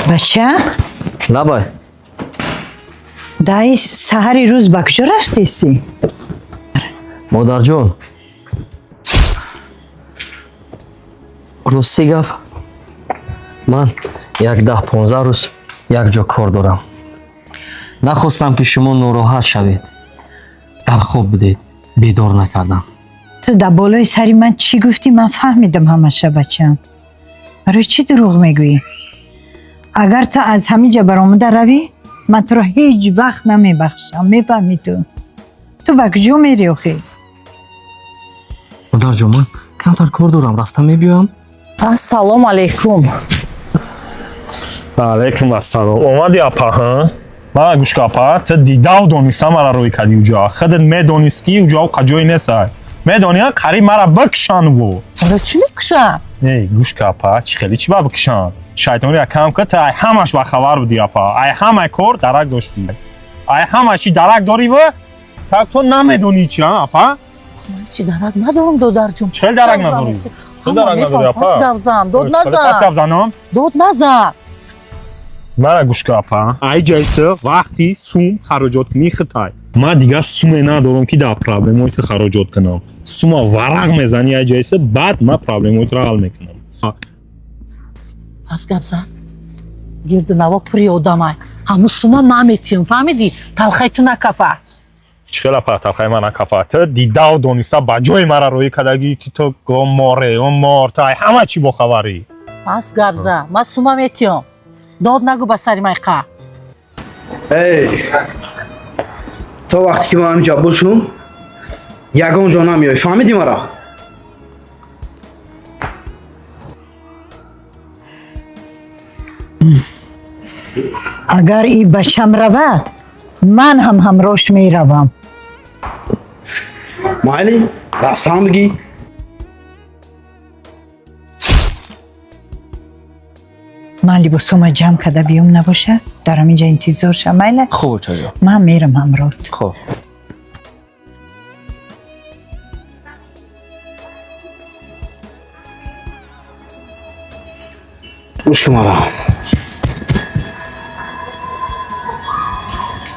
Бача? Лабай. Дай саҳари рӯз ба куҷо рафтестӣ? Модарҷон, рости гап, ман як 10-15 рӯз як ҷо кор дорам. Нахостам, ки шумо нороҳат шавед. Дар хоб будед, бедор накардам. Ту дар болои сари ман чӣ гуфтӣ, ман фаҳмидам ҳамаша, бачам. Барои чӣ дурӯғ мегӯӣ? Агар ту аз ҳамин ҷа баромада равӣ, ман туро ҳеҷ вақт намебахшам. Мефаҳмӣ ту? Ту ба куҷо мерӣ охӣ? Модарҷон, ман камтар кор дорам, рафта мебиёям. Ассалому алайкум. Алайкум ассалом. Омади, апа, ҳа? Мана гӯш ка, апа, ту дидаву дониста мара рӯй кардӣ уҷа. Худат медонист, ки уҷа оқа ҷое нестай. Медонӣ, қариб мара бикушанд во. Барои чӣ мекушанд? Эй, гӯш ка, апа, чӣ хеле чӣ ба бикушанд? Шайтонӣ кам ка, ту ай ҳамаш ба хабар будӣ, апа. Ай ҳамаи кор дарак доштӣ. Ай ҳама чӣ дарак дорӣ ва так ту намедонӣ чӣ, а, апа? Ман чӣ дарак надорам, додарҷон. Чӣ дарак надорӣ? Чӣ дарак надорӣ, апа? Пас гап зан, дод Пас назан. гап занам? Дод назан. Мара гӯш ка, апа. Ай ҷайса вақти сум хароҷот кунӣ хитай. Ман дигар суме надорам, ки дар проблемои ту хароҷот кунам. Сума варақ мезанӣ ай ҷайса, баъд ман проблемои туро ҳал мекунам. Пас гап зан. Гирди наво пури одамай. Ҳамун сума ман метиҳам, фаҳмидӣ? Талхаи ту накафа. Чӣ хел, апа, талхаи ман накафа? Ту дидаву дониста ба ҷои мара роҳӣ кардагӣ, ки ту го море, о мор, ту ай ҳама чӣ бохабарӣ. Пас гап зан. Ман сума метиҳам. Дод нагӯ ба сари майқа. Эй, то вақте ки ман ҳаминҷа бошум, ягон ҷо намеоӣ, фаҳмидӣ мара? Агар и бачам равад, ман ҳам ҳамроҳш меравам. Майли, рафтам бигӣ. Ман либосома ҷамъ карда биём набошад, дар ҳамин ҷа интизор шам, майла? Хуб, чаҷон. Ман мерам ҳамроҳт. Хуб. Гӯш кун мара.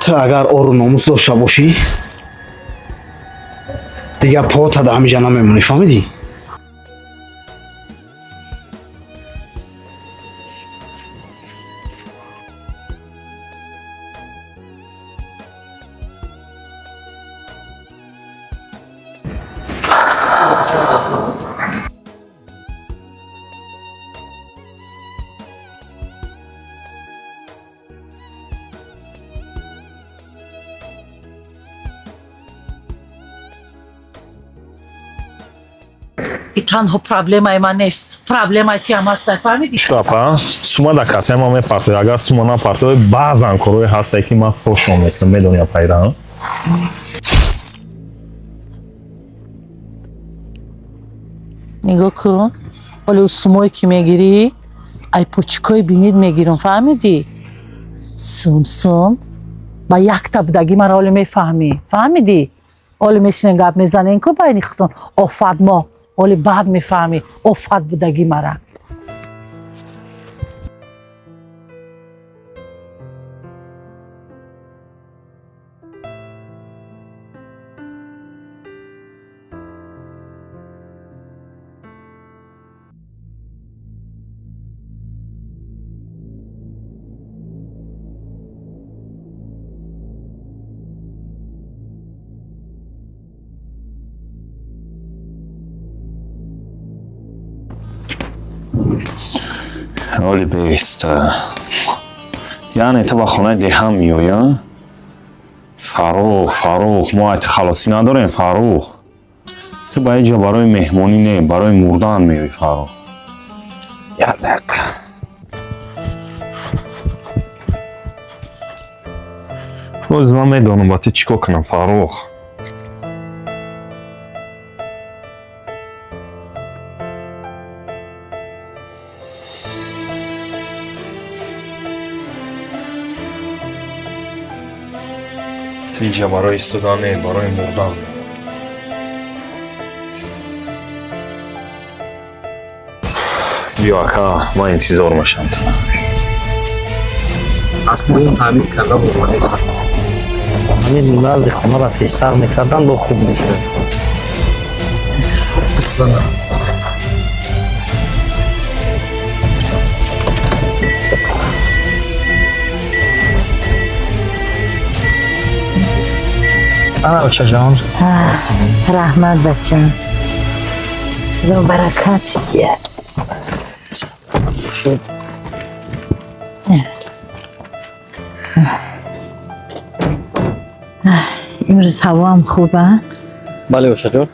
Ту агар ору номус дошта бошӣ, дигар пота дар ҳамин ҷа намемонӣ, фаҳмидӣ? И танҳо проблемаи ман нест, проблемаи тиам ҳаста, фаҳмидӣ? Чӣ, апа? Сума дар картаи ман мепартоӣ. Агар сума напартоӣ, баъзан корҳое ҳастае, ки ман фошон мекунам, медонӣ, апайра? Нигоҳ кун, ҳоли ӯ сумое ки мегирӣ, ай почкои бинид мегирам, фаҳмидӣ? Сум сум Ба якта будагӣ мара оле мефаҳмӣ. Фаҳмидӣ? Оле мешинен гап мезанен ку байни худтон. Офат мо. Оле баъд мефаҳмӣ офат будагӣ мара. Оли бест. Яъне ту ба хонаи деҳам меоӣ, а? Фаррух, Фаррух, мо айти халосӣ надорем, Фаррух. Ту ба ин ҷо барои меҳмонӣ не, барои мурдан меоӣ, Фаррух. Як дақиқа. Боз ман медонам ба ту чӣ кор кунам, Фаррух. Ту инҷа барои истодан не, барои мурдан. Биё, ака, ман интизор мешавам тура. Аз поён таъмир карда омадаистам. Ҳамин назди хонаро тезтар мекардан бо хуб мешуд. Ана очаҷон. Раҳмат, бачам. Худо баракат диҳад. Шуд. Имрӯз ҳавоам хуб, а? Бале, очаҷон.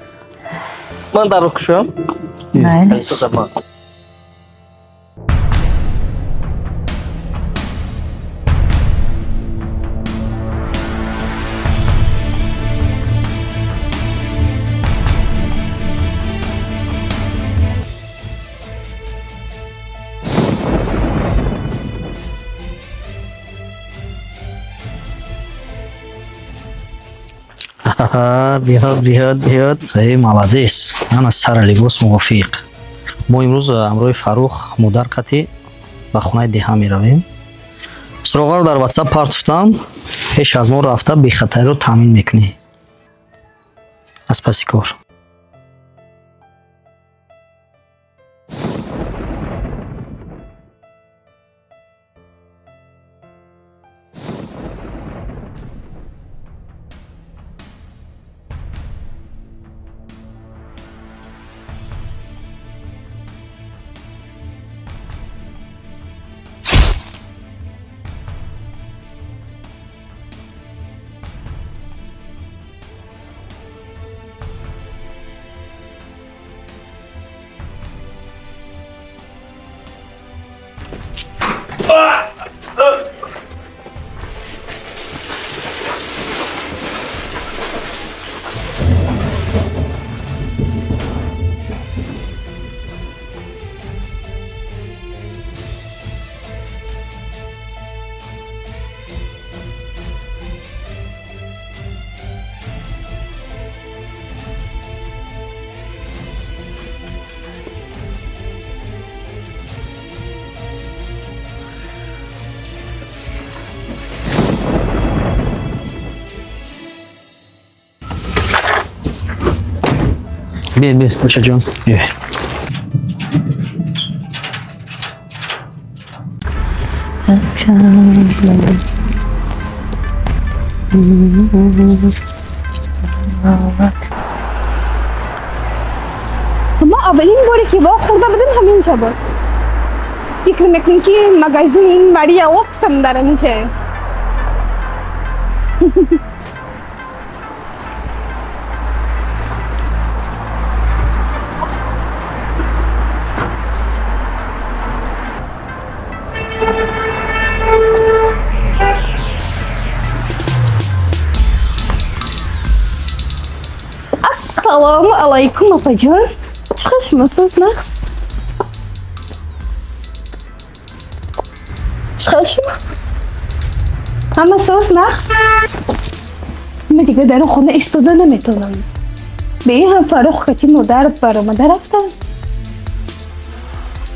Ман дарро кушоям? Майлиш. Биёд, биёд, биёд. Эй, молодец. Ана сара либос мувофиқ. Мо имрӯз ҳамроҳи Фаррух модар қатӣ ба хонаи деҳа меравем. Суроғаро дар ватсап партофтам. Пеш аз мо рафта бехатариро таъмин мекунӣ. Аз паси кор. Бир, бир, очаҷон. Бир. Ма аввалин боре ки вохӯрда будем ҳаминҷа буд. Фикр мекунем ки магазини ин Мария Лопсам дар ҳаминҷа. Ассалому алайкум, апаҷон. Чӣ қадр шумо соз нақс? Чӣ қадр шумо? Ҳама соз нақс. Ман дига дар он хона истода наметавонам. Бе ин ҳам Фаррух кати модар баромада рафтанд.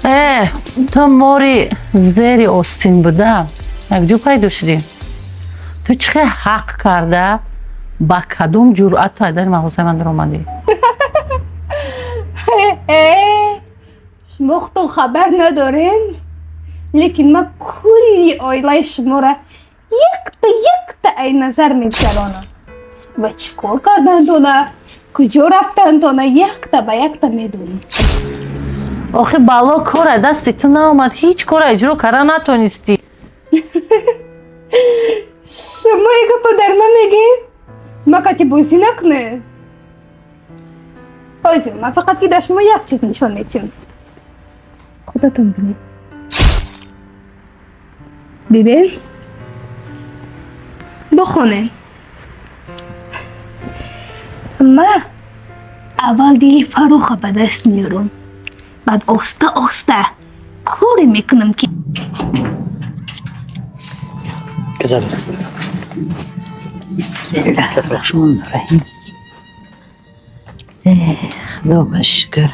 Э, ту мори зери остин буда, якҷо пайдо шудӣ? Ту чӣ хел ҳақ карда, ба кадом ҷуръат ту дар мағозаи ман даромадӣ? Э, шумо худтон хабар надорен, лекин ман кулли оилаи шуморо якта якта ай назар мегузаронам ва чӣ кор кардантона, куҷо рафтантона якта ба якта медонам. Охи бало кора дасти ту наомад, ҳеҷ кора иҷро карда натонистӣ. Шумо и гапа дар ман мегӯед? Ма кати бозӣ накунед. Ҳозир ман фақат ки дар шумо як чиз нишон медиҳам. Худатон бинед. Дидед? Бихонед. Ма аввал дили Фарруха ба даст меорам. Баъд оста оста коре мекунам ки Гузаред. Бисмиллаҳи раҳмони раҳим. Худо ба шукр.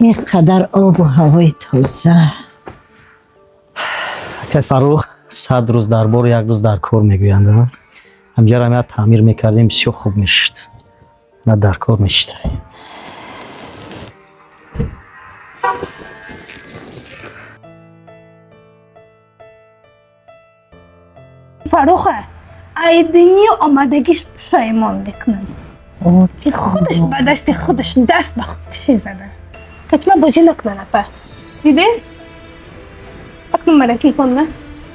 Ин қадар обу ҳавои тоза. Акай Фаррух, 100 рӯз дар бор, як рӯз дар кор мегӯянд. Ҳамҷарам як таъмир мекардем, бисёр хуб мешуд. На дар кор мешидай. Фарруха ай дунё омадагиш пушаймон мекунам, ки худаш ба дасти худаш даст ба худкушӣ зада. Катима бозӣ накунан апа. Дидед? Акнун мара телефон на.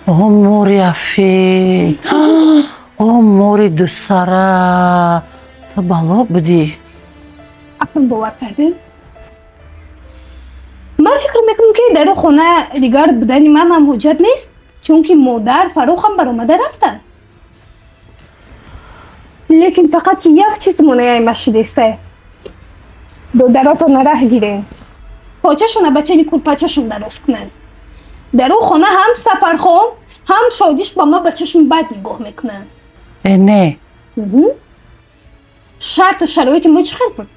О, мори афин, о, мори дусара, ту бало будӣ. Акнун бовар кардед? Ман фикр мекунам ки дар хона дигар будани ман ҳам ҳуҷҷат нест, чунки модар Фаррухам баромада рафтанд. Лекин фақат як чиз монеаи ма шудеста. Додаротона раҳ гирем. Почашона ба чени курпачашон дароз кунанд. Дар он хона ҳам Сафархон, ҳам Шодиш ба ма ба чашми бад нигоҳ мекунанд. Э, не. Шарту шароити мо чӣ хел буд?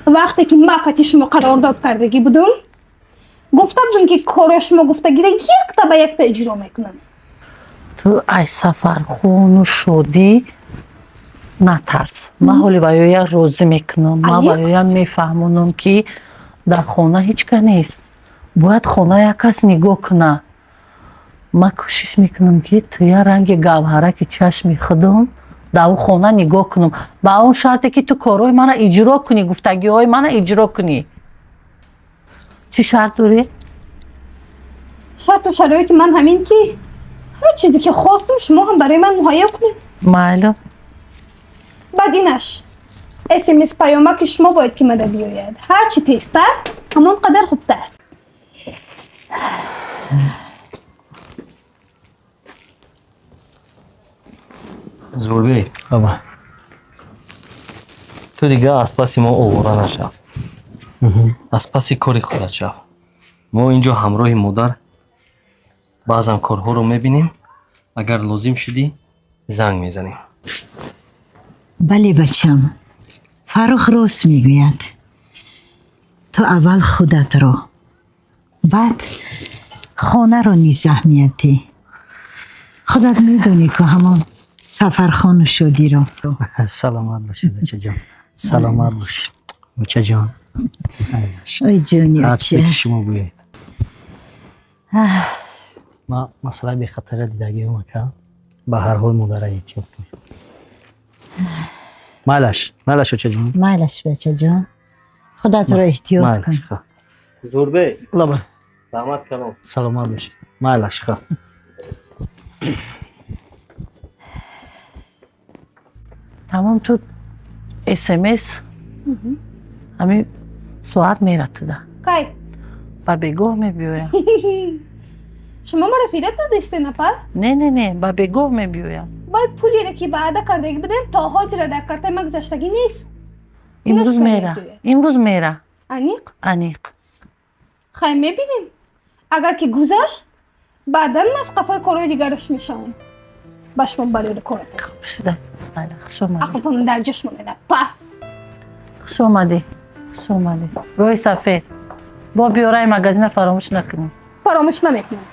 Вақте ки ма кати шумо қарордод кардагӣ будум, гуфта будум ки кори шумо гуфтагиро якта ба якта иҷро мекунам. Ту ай Сафархону Шодӣ натарс. Ман ҳоли ваёя розӣ мекунам. Ман ваёя мефаҳмонам, ки дар хона ҳеҷ кас нест. Бояд хона як кас нигоҳ куна. Ман кӯшиш мекунам, ки туя ранги гавҳараки чашми худам дар он хона нигоҳ кунам. Ба он шарте ки ту корҳои мана иҷро кунӣ, гуфтагиҳои мана иҷро кунӣ. Чӣ шарт дорӣ? Шарту шароити ман ҳамин ки ҳар чизе ки хостум, шумо ҳам барои ман муҳайё кунед. Майло. Баъд инаш смс паёмаки шумо бояд ки мада биёяд. Ҳар чӣ тезтар, ҳамон қадар хубтар. Зурбек, ту дига аз паси мо овора нашав, аз паси кори худат шав. Мо инҷо ҳамроҳи модар баъзан корҳоро мебинем, агар лозим шудӣ занг мезанем. Бале бачам, Фаррух рост мегӯяд. Ту аввал худатро, баъд хонаро низ аҳамият деҳ. Худат медонӣ ку ҳамон Сафархону Шодиро. Саломат бошед, бачаҷон. Саломат бошед, бачаҷон. Ой ҷони Ҳар чизе оча. ки шумо гӯед. Ман масъалаи бехатария дидагиам ака. Ба ҳар ҳол модара эҳтиёт кунед. Майлаш, майлаш очаҷон. Майлаш бачаҷон. Худатро эҳтиёт Майлаш, кун. ха. Зурбек. Лаба. Раҳмат калом. Саломат бошед. Майлаш, ха. Тамом, ту смс ҳамин соат мерад туда. Кай? Ба бегоҳ мебиёям. Шумо маро фиреб додистед, апа? Не, не, не, ба бегоҳ мебиёям. Бояд пулеро ки ваъда кардагӣ будем, то ҳозира дар картаи ман гузаштагӣ нест. Имрӯз мера, имрӯз мера. Аниқ? Аниқ. Хай, мебинем. Агар ки гузашт, баъдан ман аз қафои корҳои дигараш мешавам. Ба шумо барёри кор. Хуб шуда. Хуш омадӣ. Ақлтон дар ҷош монед, апа. Хуш омадӣ, хуш омадӣ. Роҳи сафед. Бо биёраи магазина фаромӯш накунӣ. Фаромӯш намекунам.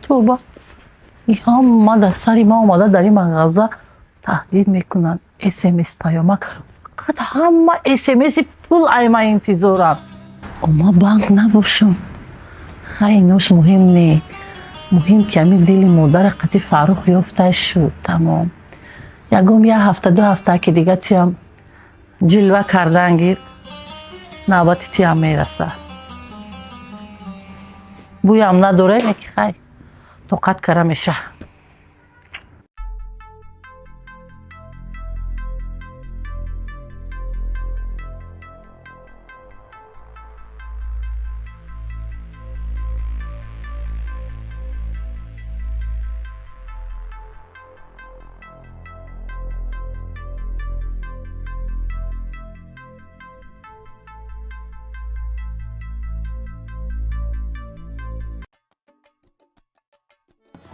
Тоба, и ҳама дар сари ман омада дар ин мағаза таҳдид мекунанд. СМС, паёмак, фақат ҳама СМСи пул ай ман интизорам. Ма банк набошам. Хай, инош муҳим не. Муҳим ки ҳамин дили модара қати Фаррух ёфта шуд, тамом. Ягон як ҳафта, 2 ҳафта ки дига тиям ҷилва кардан гирд, навбати тиям мераса. Бӯям надора, ине ки хай, тоқат кара меша.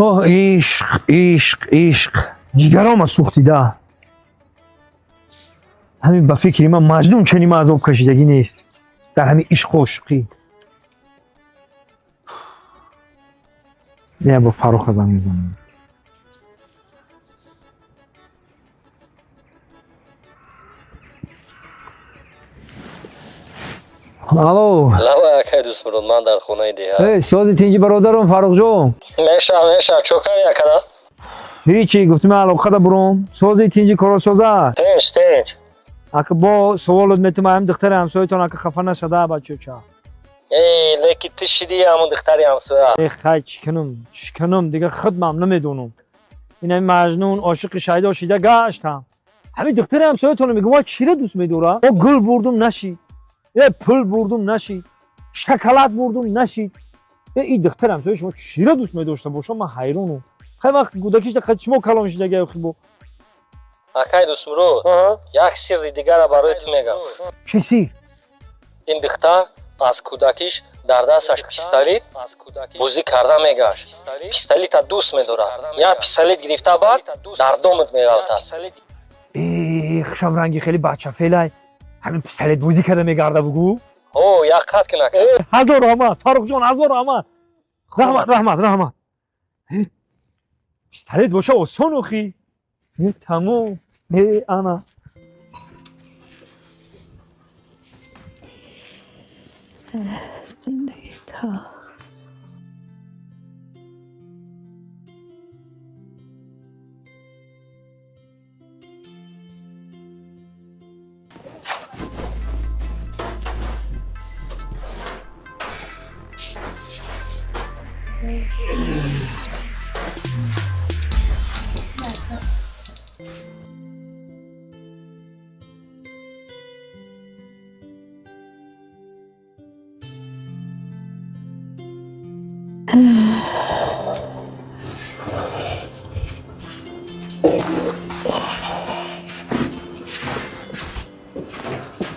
Оҳ, ишқ, ишқ, ишқ, ҷигарома сӯхтида. Ҳамин ба фикри ман Маҷнун чунин ман азоб кашидагӣ нест дар ҳамин ишқу ошиқӣ. Не, бо Фарруха занг мезанам. Алло. Лава, акай Дӯстмурод, ман дар хонаи деҳа. Эй, сози тинҷи бародарам Фаррухҷон. Меша, меша, чокари акада? Ҳечи, гуфтим алоқада буром. Сози тинҷи коросоза. Тинҷ, тинҷ. Ака бо суолот метум ҳам духтари ҳамсоятон ака хафа нашада бачоча. Эй, леки ту шиди ҳамон духтари ҳамсоя. Эй, хай, чӣ кунам, чӣ кунам, дига худмам намедонам. Ин ҳамин Маҷнун ошиқи шайдо шида гаштам. Ҳамин духтари ҳамсоятонро мегӯм, вай чиро дӯст медорад? О, гул бурдум нашид. Э, пул бурдум нашид, шоколад бурдум нашид. Э, ин духтар ҳамсояи шумо чиро дӯст медошта бошам, ман ҳайронам. Хай вақт кӯдакишда қад шумо калон шидаги охи бо. Акай Дӯстмурод, як сирри дигара барои ту мегам. Чӣ сир? Ин духтар аз кӯдакиш дар дасташ пистолет бозӣ карда мегашт. Пистолета дӯст медорад. Як пистолет гирифта бар дар домат меғалтад. Э, хушамранги хеле бачафелай. Ҳамин пистолет бозӣ карда мегарда бугӯ? О, як қат кун ака. Э, ҳазор раҳмат, Фаррухҷон, ҳазор раҳмат. Раҳмат, раҳмат, раҳмат. Э, пистолет боша осон охи. Э, тамом. Э, ана. Зиндагӣ та.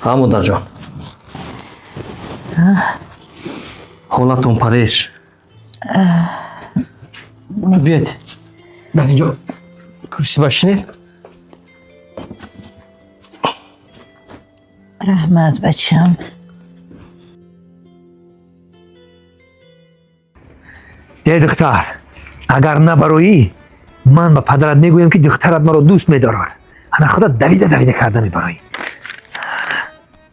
Ҳа, модарҷон, ҳолатон пареш. Биёед, дар инҷо курсӣ башинед. Раҳмат, бачам. Э, духтар, агар набароӣ, ман ба падарат мегӯям ки духтарат маро дӯст медорад. Ана худат давида давида карда мебароӣ.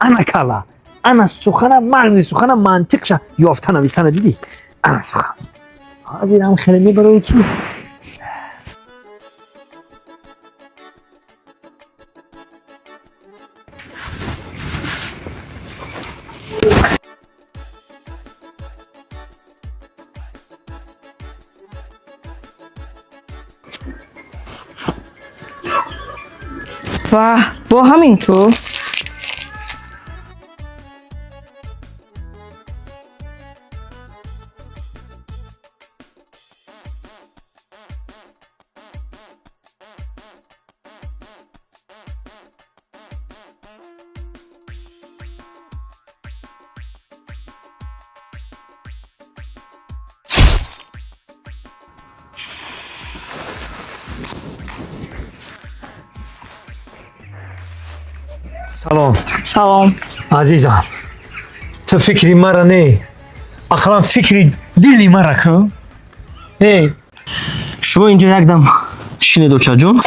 Ана кала, ана сухана, мағзи сухана, мантиқша ёфта навистана дидӣ? Ана сухан. Ҳозирам хеле мебароӣ ки Ваҳ, бо ҳамин ту? Салом. Салом. Азизам, ту фикри мара не, ақаллан фикри дили мара кун. Эй, шумо инҷо якдам шинед, очаҷон.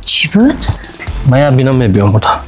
Чӣ буд? Ман як бинам мебиём буда.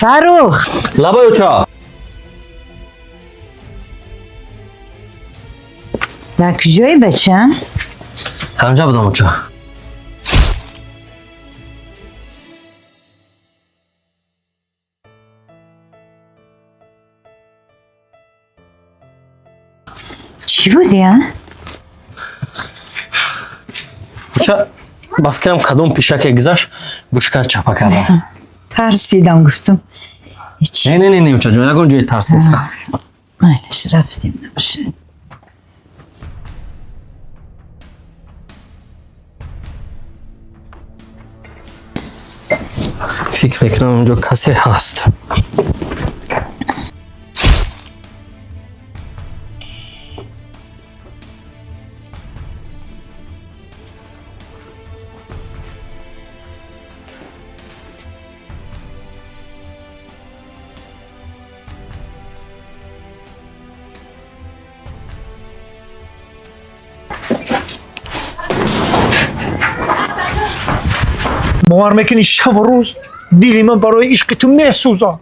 Фаррух! Лабай, оча. Дар куҷои, бачам? Ҳамҷа будам, оча. Чӣ буди, а? Оча, ба фикрам, кадом пишаке гузашт, бушкар чапа карда. Тарсидам, гуфтам. Не, не, не, не, очаҷон, ягон ҷои тарс нест. Майлаш, рафтем, набошад. Фикр мекунам, онҷо касе ҳаст. Бовар мекунӣ, шабу рӯз дили ман барои ишқи ту месӯзад.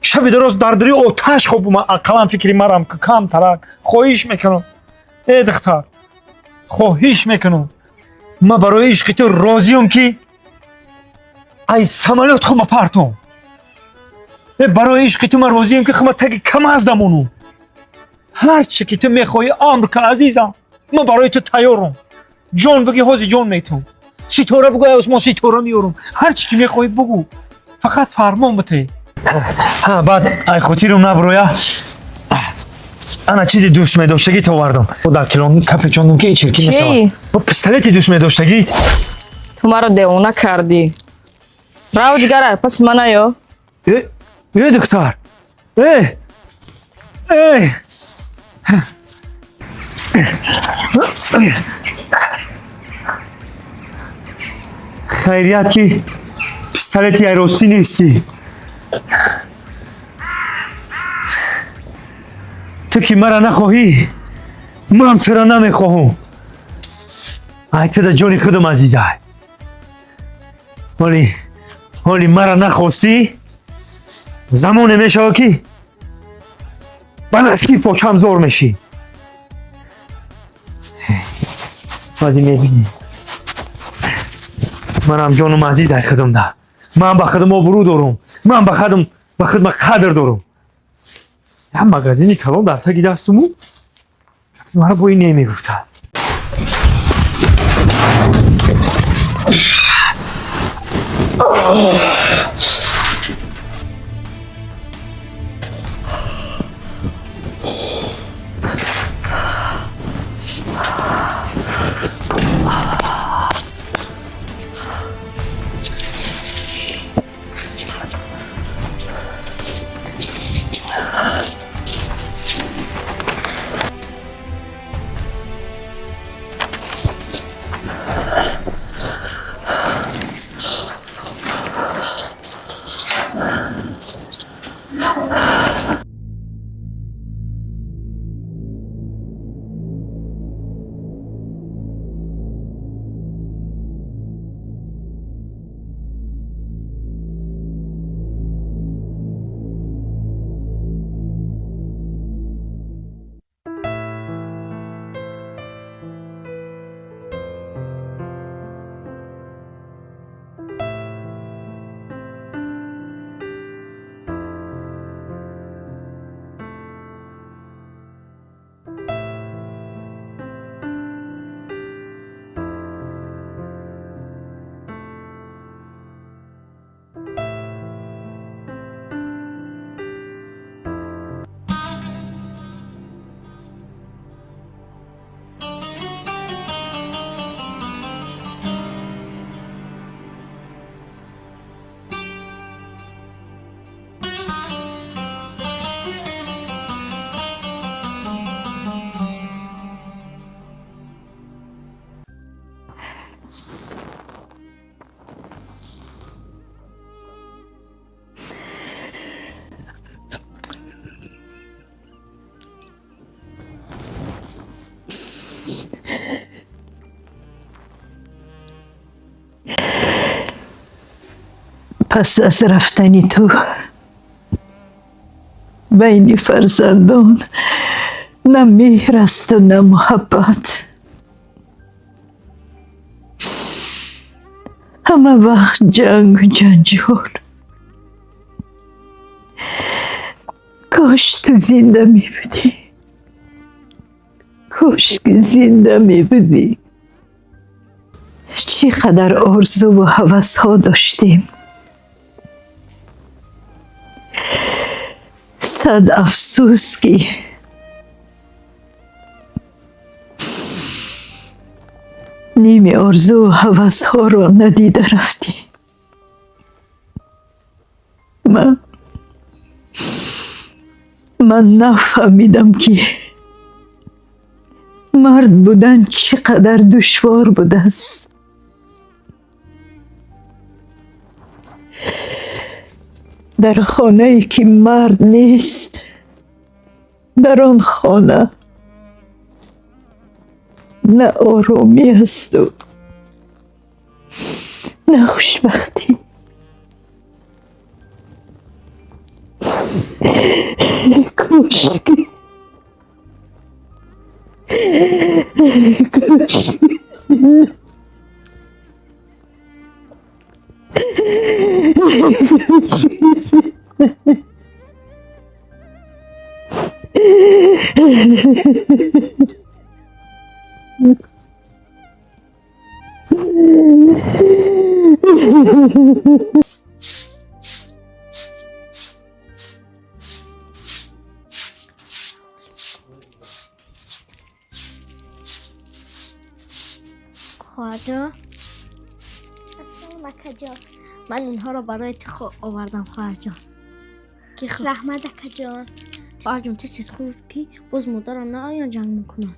Шаби дароз дар дари оташ хоб ман. Ақаллан фикри марам ки камтарак, хоҳиш мекунам. Э, духтар, хоҳиш мекунам, ман барои ишқи ту розиём, ки ай самолёт хума партом. Э, барои ишқи ту ман розиём, ки хума таги камаз дамонум. Ҳар чӣ ки ту мехоҳӣ, амр ка, азизам, ман барои ту тайёрам. Ҷон бигӣ, ҳозир ҷон метум. Ситора бугӯ, ай осмон ситора меёрам. Ҳар чӣ ки мехоҳӣ, бугӯ, фақат фармон битӣ. Ҳа, баъд ай хотирум наброя, ана чизи дӯст медоштагит овардам, дар килон капечондум, ки чиркин Чӣ? нашавад. Пистолети дӯст медоштагит. Ту маро девона кардӣ. Рав, дигара паси ман наё. Э, э, духтар, э, э! Хайрият, ки пистолети айростӣ нестӣ. Ту ки мара нахоҳӣ, ман туро намехоҳам. Ай ту да ҷони худам азизай. Ҳоли мара нахостӣ, замоне мешавад, ки ба наски почам зор мешӣ. Баъди мебинӣ. Манам ҷонум азиз ай худам да. Ман ба худам обрӯ дорум, ман ба худма қадр дорум. Як магазини калон дар таги дастуму мара бо ин немегуфта. Пас аз рафтани ту байни фарзандон на меҳр асту на муҳаббат. Ҳама вақт ҷангу ҷанҷол. Кош ту зинда мебудӣ. Кош ки зинда мебудӣ. Чӣ қадар орзуву ҳавасҳо доштем. Сад афсӯс ки ними орзуву ҳавасҳоро надида рафтӣ. Ман нафаҳмидам ки мард будан чӣ қадар душвор будааст. Дар хонае ки мард нест, дар он хона на оромӣ асту на хушбахтӣ. Кошки. Кошки. خواهرجان، السلام اکا. من اینها رو برای تو آوردم خواهر جان. رحمت اکا جان. خواهر جان تیز خورد که باز مادرم نه آیان جنگ میکنن.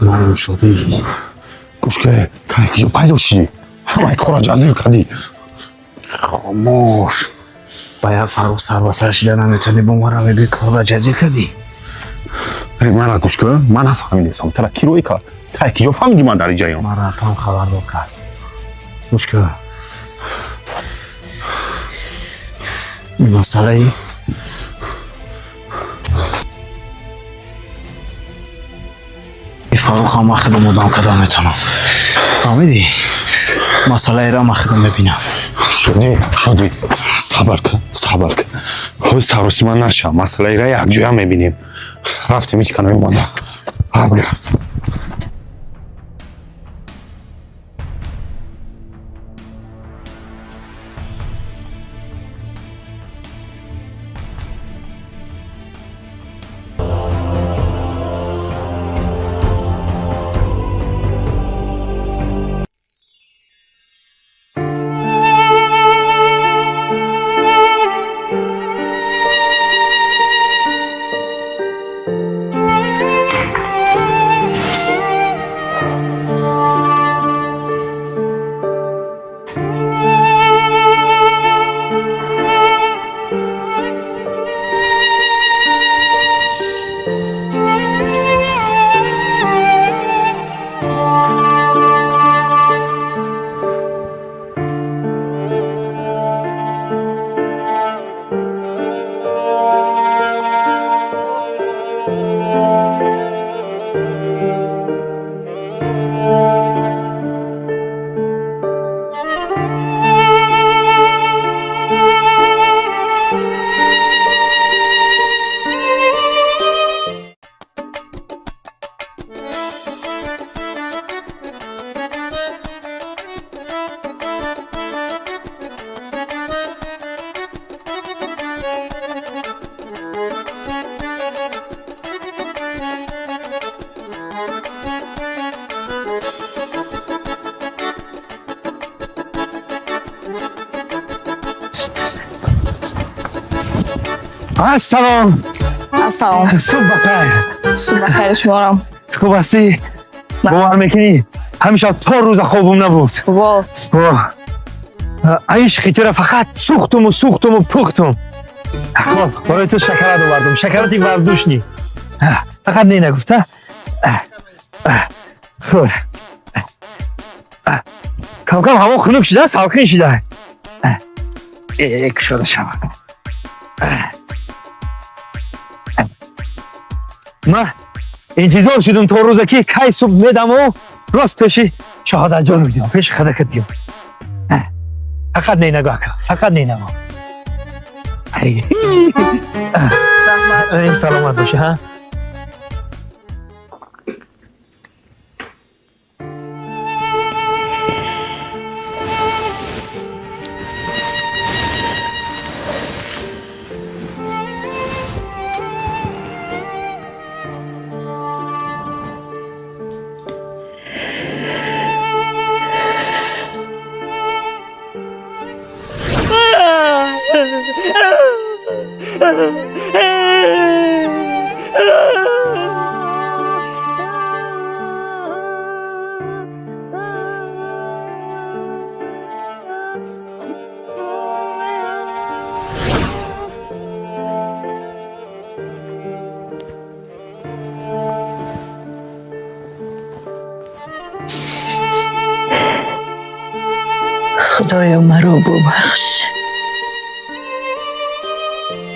Гарм шудӣ. Гӯш ке, кай киҷо пайдо шидӣ? Ҳамаи корро ҷазир кардӣ. Хомӯш. Ба як Фаррух сар ба сар шида наметавонӣ, бо мара мегӯӣ корро ҷазир кардӣ. Мара гӯш кун, ман нафаҳмидесам. Тара кӣ рӯй кард? Кай киҷо фаҳмидӣ ман дар иҷаём? Мара апам хабардор кард. Гӯш кун. Масъалаи Фаррухам ман худам одам карда метавонам. Фаҳмидӣ? Масъалаеро ман худам мебинам. Шудӣ, шудӣ. Сабр кун, сабр кун. Ҳоз саросима наша. Масъалаеро якҷоя мебинем. Рафтем, ҳеҷ ка наомада. Рафт. Ассалом. Ассалом. Субҳ бахайр. Субҳ бахайр шуморам. Хуб ҳастӣ? Бовар мекунӣ? Ҳамеша то рӯза хобум набуд. Во. Ишқи тура фақат сӯхтуму сӯхтуму пухтум. Хоб, барои ту шоколад овардум. Шоколади воздушный. Фақат не нагуфта. Хӯр. Кам-кам ҳаво хунук шуда, салқин шуда. Кушода шава. Ман интизор шудум то рӯза ки кай субҳ медаму рост пеши шаҳодатҷон медиҳам, пеши хадакат биём. Фақат не нагӯ, ака, фақат не нагӯ. Саломат бошӣ, ҳа? Худоё, маро бубахш.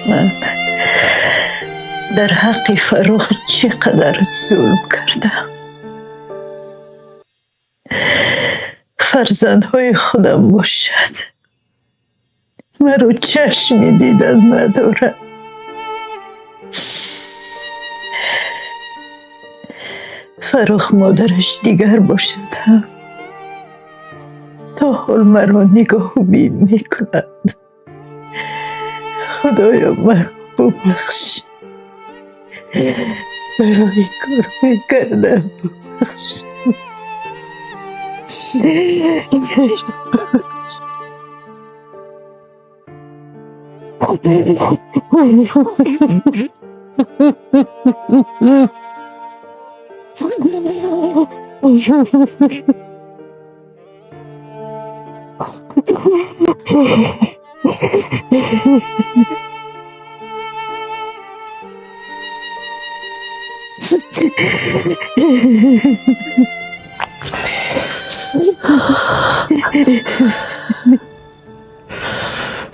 Ман дар ҳаққи Фаррух чӣ қадар зулм кардам. Фарзандҳои худам бошад, маро чашми дидан надорад. Фаррух модараш дигар бошад ҳам то ҳол маро нигоҳу бин мекунад. Худоё, маро бубахш. Барои корҳое кардам бубахш.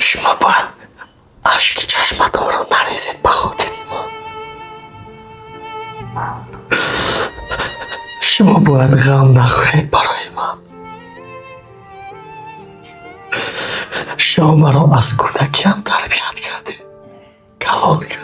Шумо бояд ашки чашматонро нарезед ба хотири мо. Шумо бояд ғам нахӯред барои ман. Шумо маро аз кӯдакиам тарбият кардед, калон кардед.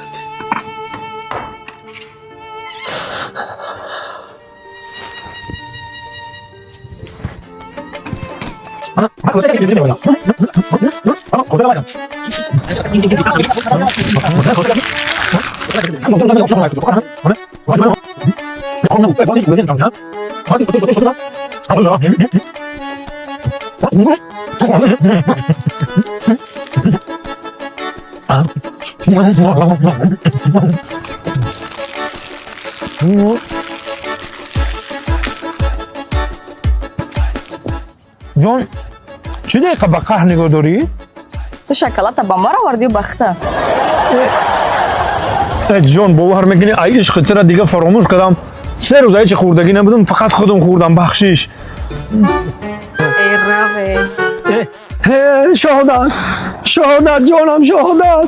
Ҷон, чӣ дақиқа ба қаҳр нигоҳ дорӣ? Ту шоколада ба мара овардӣ ё ба худта? Э, ҷон, бовар мекунӣ, ай ишқи тура дига фаромӯш кардам. Се рӯз ҳечи хӯрдагӣ набудам, фақат худам хӯрдам, бахшиш. Эй, раве. Э, шаҳодат, шаҳодат, ҷонам, шаҳодат.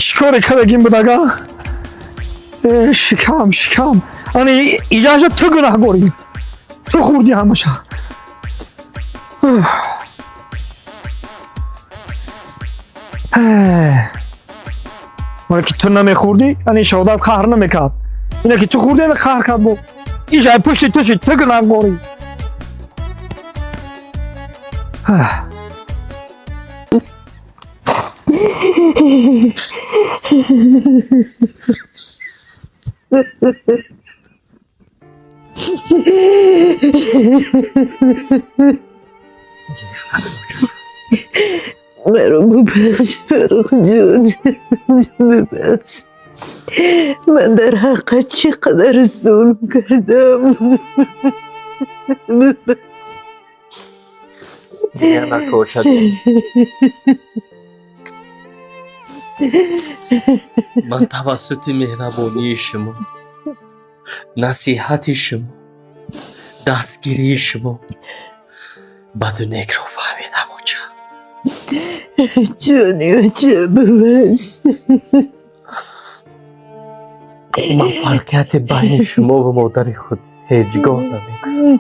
Чӣ коре кардагим буд ага? Э, шикам, шикам. Ани иҷаша ту гунаҳгорӣ. Ту хӯрдӣ ҳамаша. Мара ки ту намехӯрдӣ, ани шаҳодат қаҳр намекард. Ина ки ту хӯрдӣ, ана қаҳр кард бо. Иҷай пушти ту шид, ту гунаҳгорӣ. Маро бубахш, Фаррухҷон, бубахш. Ман дар ҳаққат чӣ қадар зулм кардам. Бубахш. Дигар нако, очаҷон. Ман тавассути меҳрабонии шумо, насиҳати шумо, дастгирии шумо баду некро фаҳмидам, оча. Ҷони оча, бубахш. Ман фарқияти байни шумо ва модари худ ҳеҷ гоҳ намегузорам.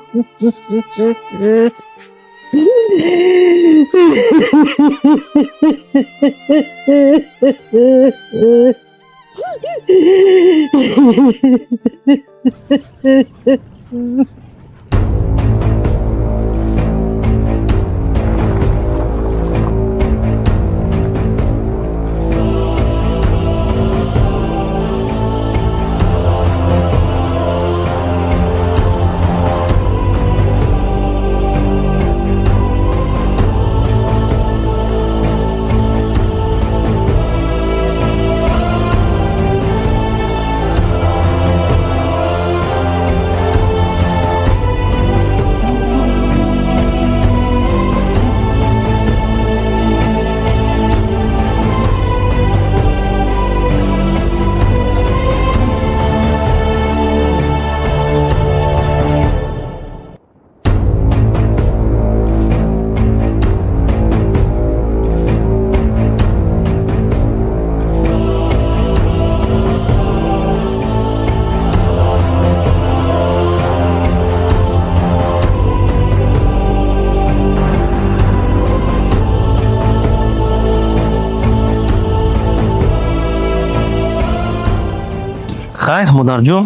Хайр, модарҷон,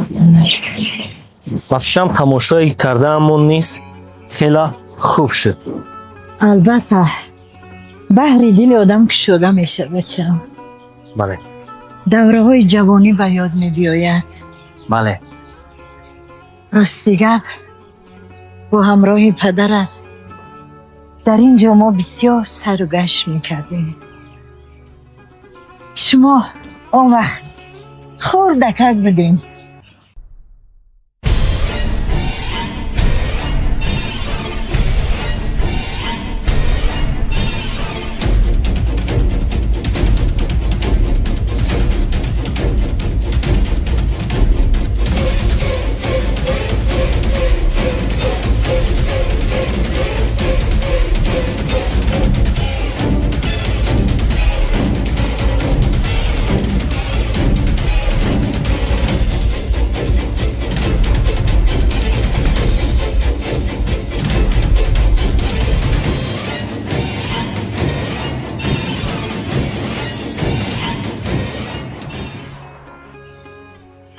ба фикрам, тамошое кардаамон низ хела хуб шуд. Албатта, баҳри дили одам кушода мешавад, бачам. Бале. Давраҳои ҷавонӣ ба ёд мебиёяд. Бале. Рости гап, бо ҳамроҳи падарат дар ин ҷо мо бисёр сайру гашт мекардем. Шумо он вақт хурдакак будем.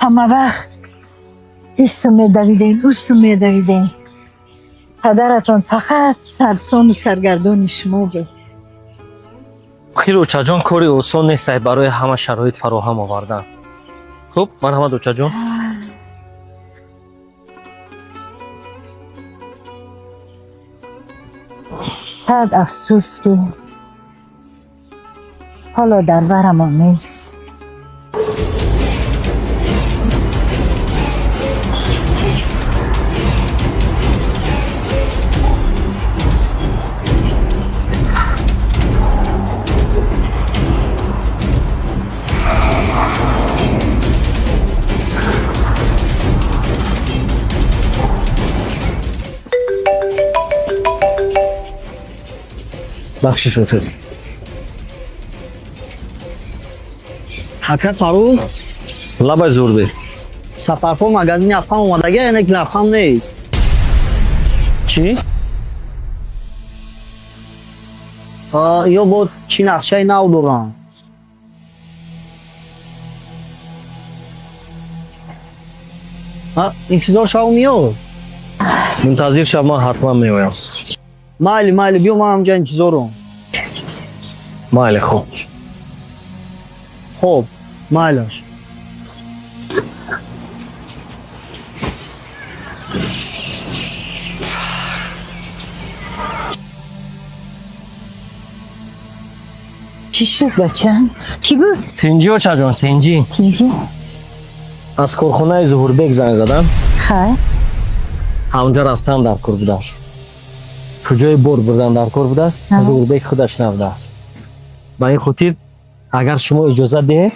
Ҳама вақт ису медавидем, усу медавидем. Падаратон фақат сарсону саргардони шумо буд. Хир, очаҷон, кори осон нестай барои ҳама шароит фароҳам овардан. Хуб, марҳамат, очаҷон. Сад афсӯс, ки ҳоло дар барамон нест. Бахшиш, оча. Ака Фаррух. Лабай, зурбе. Сафарфо магазини афҳам омадага, яъне ки лабхам нест. Чӣ? Ё бо чӣ нақшаи нав доранд? Интизор шав, миёд. Мунтазир шав, ман ҳатман меоям. Майли, майли, биё, ман ҳамҷа интизорам. Майли, хуб. Хуб, майлаш. Чӣ шуд, бачам? Кӣ буд? Тинҷӣ, очаҷон, тинҷӣ. Тинҷӣ? Аз корхонаи Зуҳурбек занг задам. Хай. Ҳамҷа рафтан дар кор будааст. Куҷои бор бурдан дар кор будааст, Зуҳурбек худаш набудааст. Ба ин хотир агар шумо иҷозат диҳед,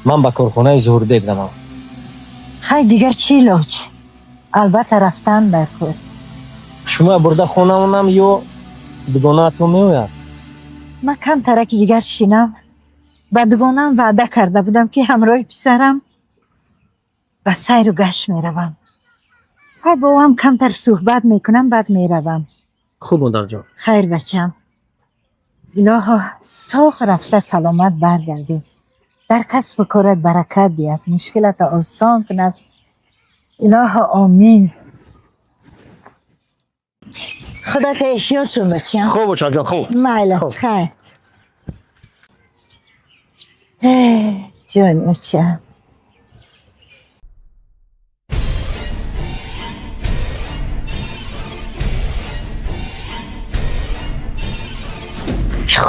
ман ба корхонаи Зуҳурбек равам. Хай, дигар чӣ илоҷ? Албатта, рафтан дар кор. Шумо бурда хонамонам ё дугонаатон меояд? Ман камтараки дигар шинам. Ба дугонаам ваъда карда будам, ки ҳамроҳи писарам ба сайру гашт меравам. Хай, бо ӯ ҳам камтар суҳбат мекунам, баъд меравам. Хуб, модарҷон. Хайр, бачам. Илоҳо, соғ рафта саломат баргардӣ. Дар касбу корат баракат диҳад, мушкилата осон кунад. Илоҳо, омин. Худата эҳтиёт кун, бачам. Хуб, очаҷон, хуб. Майлаш, хайр. Ҷон очам.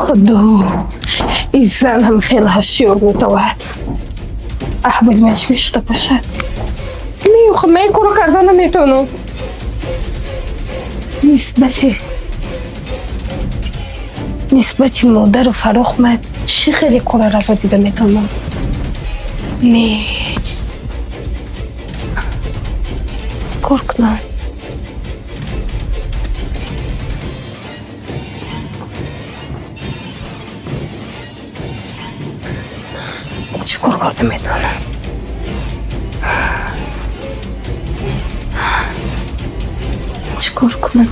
Худо, ин зан ҳам хеле ҳушёр метавад. Аҳволи ман чӣ мешуда бошад? Не, хуб, ман ин корро карда наметавонам. Нисбати модару Фаррух ман чӣ хеле корро раво дида метавонам? Не, кор кунам. Чӣ кор карда метавонам? Чӣ кор кунам?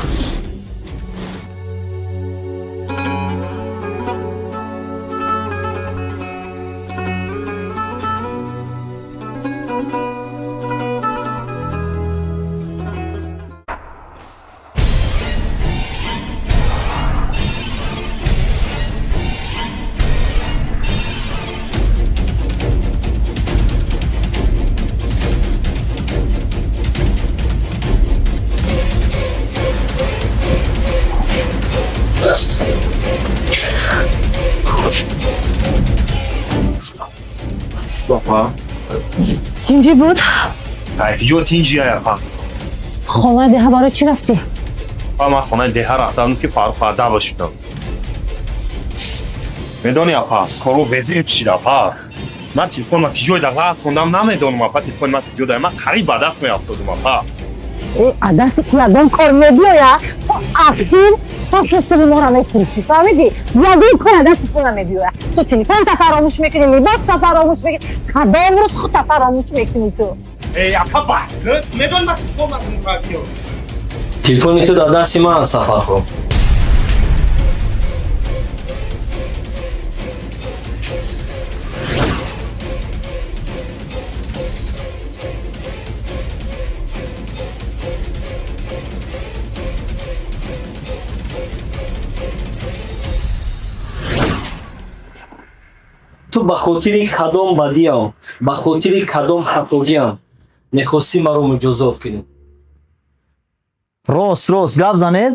Тинҷӣ буд? Киҷо тинҷи апа? Хонаи деҳа барои чӣ рафтӣ? Па, ман хонаи деҳа рафтам, ки Фаррух адаб шудам. Медонӣ, апа, кору безеб шид, апа. Ман телефонма ки ҷой да ғалат хондам, намедонам, апа, телефони ман ки ҷо да, ман қариб ба даст меафтодум, апа. Э, а дасти ту ягон кор мебиёя? То ахир то ҳисоби моро мефурӯшӣ, фаҳмидӣ? Ягон кор а дасти ту намебиёя. Ту телефонта фаромӯш мекунӣ, либоста фаромӯш мекунӣ, кадом рӯз худта фаромӯш мекунӣ ту? Эй, апа, бас, медонӣ, ман телефон Телефони ту дар дасти ман, Сафархон. Ту ба хотири кадом бадиам, ба хотири кадом хатогиам мехостӣ маро муҷозот кунӣ? Рост, рост гап занед.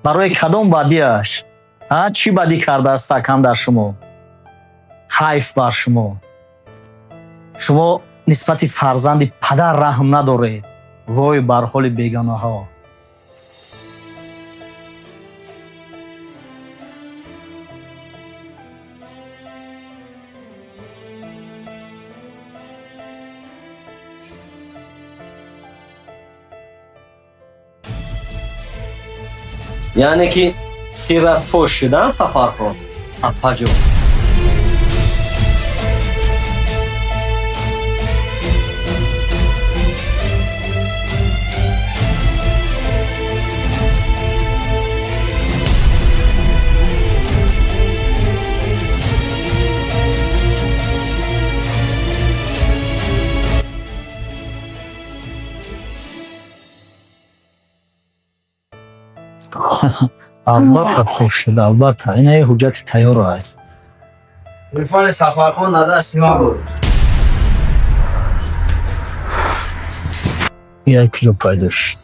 Барои кадом бадиаш? А чӣ бадӣ кардааст акам дар шумо? Ҳайф бар шумо. Шумо нисбати фарзанди падар раҳм надоред. Вой бар ҳоли бегонаҳо. Яъне ки сират фош шудан, Сафархон, апаҷон. Албатта, фош шуда, албатта. Ина ҳуҷҷати тайёр аст. Телефони Сафархон дар дасти ман буд. Як куҷо пайдо шуд?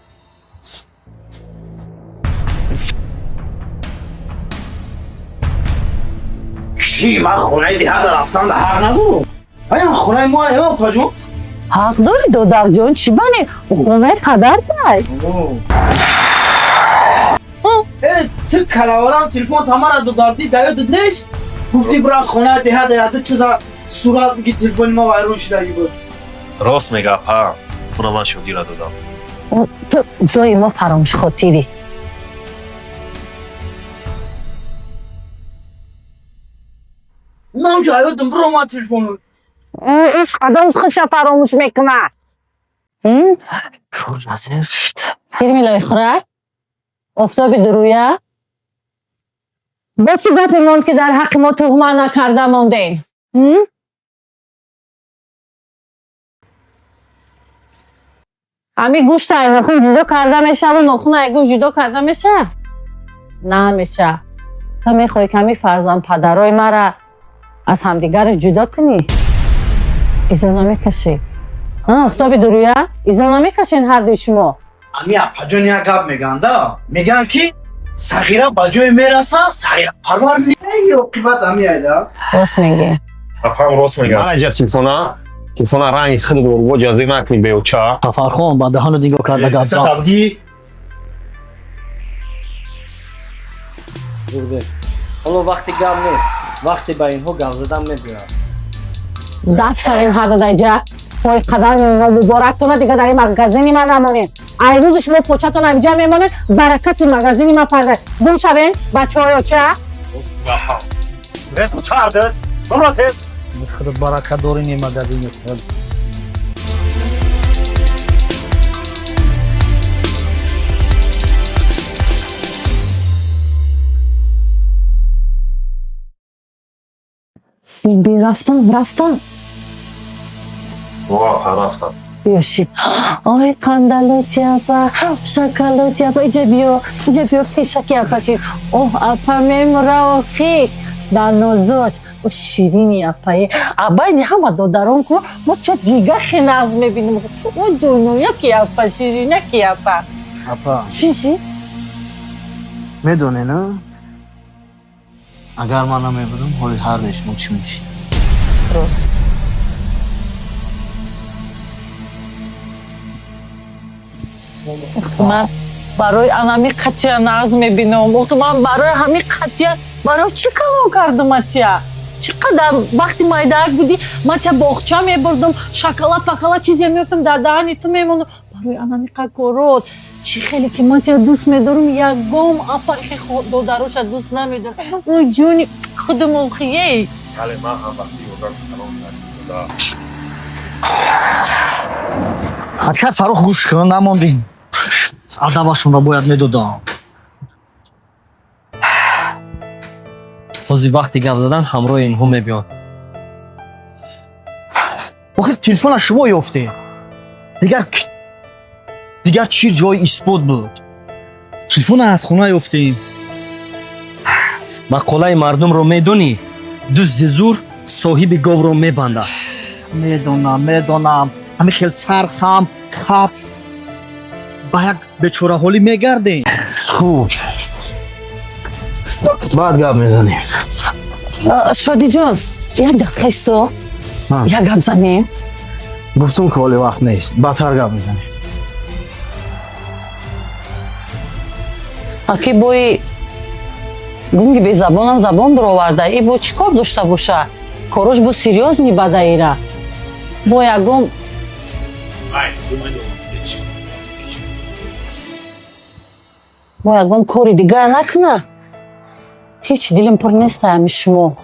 Чӣ, ман хонаи деҳада рафтан да ҳақ надорам? Ая хонаи мо ая, апаҷон. Ҳақ дорӣ, додарҷон, чӣ бане? Хонаи падар дай. Э, ту калаварам телефон тамара додардӣ, даёдат нест? Гуфтӣ бира хонаи деҳада яду чиза сурат биги, телефони ма вайрон шудагӣ буд. Рост мега, апа. Пула ман Шодира додам. Ту ҷои мо фаромӯшхотирӣ. Намчо аёдам биромад телефону. Иш қадам хуша фаромӯш мекунад. Кор назир шуд. Кирмилои хӯрак? Офтоби дуруя? Бо чӣ гапе монд, ки дар ҳаққи мо туҳмат накарда мондем? Ҳами гӯшт ай нохун ҷудо карда мешаву нохун ай гӯшт ҷудо карда меша? Намеша. Ту мехоҳӣ, ки ҳами фарзанд падарои мара аз ҳамдигараш ҷудо кунӣ? Изо намекашӣ? Офтоби дуруя? Изо намекашен ҳардуи шумо? Ами апаҷон як гап мегӯянд, мегӯянд, ки сағира ба ҷое мераса, сағира парвар не, оқибат ами айда. Рост мегӣ. Апам рост мега. Мана ҷа телефона. Телефона ранги худ во ҷазӣ накунӣ, беоча. Сафархон, ба даҳану нигоҳ карда гап зан. Ҳоло вақти гап нест, вақте ба инҳо гап задан мебиёяд. Дафт шавем ҳарду даҷа. Пои қадам муборактона дига дар ин магазини ман намонед. Ай рӯзи шумо початон амиҷа мемонед, баракати магазини ман парда. Гум шавем, бачаҳои оча. Худат баракат дори не магазини. Би рафтам, рафтам. Во, рафтам. Биё ши. Ой, қандалоти апа, шакалоти апа, иҷа биё, иҷа биё, хишаки апа ши. Оҳ, апа мемура, охи. Дар нозоч. О, ширини апае. Абайни ҳама додарон ку, мо ча дига хиназ мебинем. О, дунояки апа, ширинаки апа. Апа. Ши, ши. Медонед, на? Агар ман намебудам, ҳоли ҳардаи шумо чӣ мешид? Рост. Ман барои анами қатъия нағз мебинам. Охи, ман барои ҳамин қатъия барои чӣ калон кардам атия? Чӣ қадар вақти майдаак будӣ, ман тия боғча мебурдам, шоколад пакалад чизе меёфтам, дар даҳани ту мемондам. Барои анами қакорот. Чӣ хеле ки ман тия дӯст медорам, ягом апа хе додароша дӯст намедорам. Ой, ҷони худам, охи, ей. Бале, ман ҳам вақти ёрдам калон кардам. Ака Фаррух, гӯш кун, намондем. Адабашонро бояд медодам. Ҳозир вақти гап задан ҳамроҳи инҳо мебиён. Охир телефона шумо ёфтем. Дигар чӣ ҷои исбот буд? Телефона аз хона ёфтем. Мақолаи мардумро медонӣ? Дузди зур соҳиби говро мебандад. Медонам, медонам. Ҳамин хел сархам, хап ба як бечораҳолӣ мегардем. Хуб. Баъд гап мезанем. Шодиҷон, як дақиқа исто. Як гап занем. Гуфтум, ки ҳоли вақт нест. Баъдтар гап мезанем. Аки бои гунги безабонам забон бироварда. И бо чӣ кор дошта боша? Корош бо серьёзни бадаира. Бо ягон бо ягон кори дигар накуна. Ҳеҷ дилим пур нест ами шумо.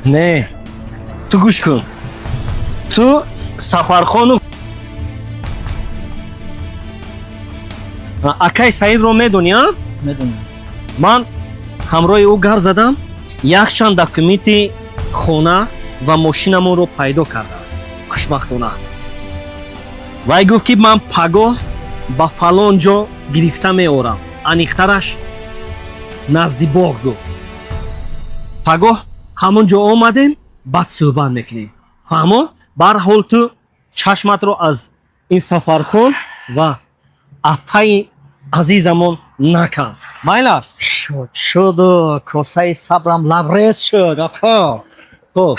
Не, ту гӯш кун. Ту Сафархону акай Саидро медонӣ, а? Медонам. Ман ҳамроҳи ӯ гап задам, якчанд документи хона ва мошинамонро пайдо кардааст. Хушбахтона. Вай гуфт, ки ман пагоҳ ба фалон ҷо гирифта меорам. Аниқтараш назди боғ гуфт. Пагоҳ ҳамон ҷо омадем, баъд суҳбат мекунем. Фаҳмо? Барҳол ту чашматро аз ин Сафархон ва апаи Азизамон накард. Майлаш? Шуд, шуду косаи сабрам лабрез шуд, оқо. Хуб.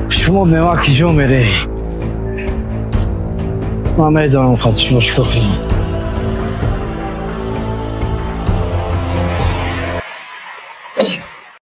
Шумо мева киҷо мерӣ? Ман медонам қад шумо чӣ кор кунам.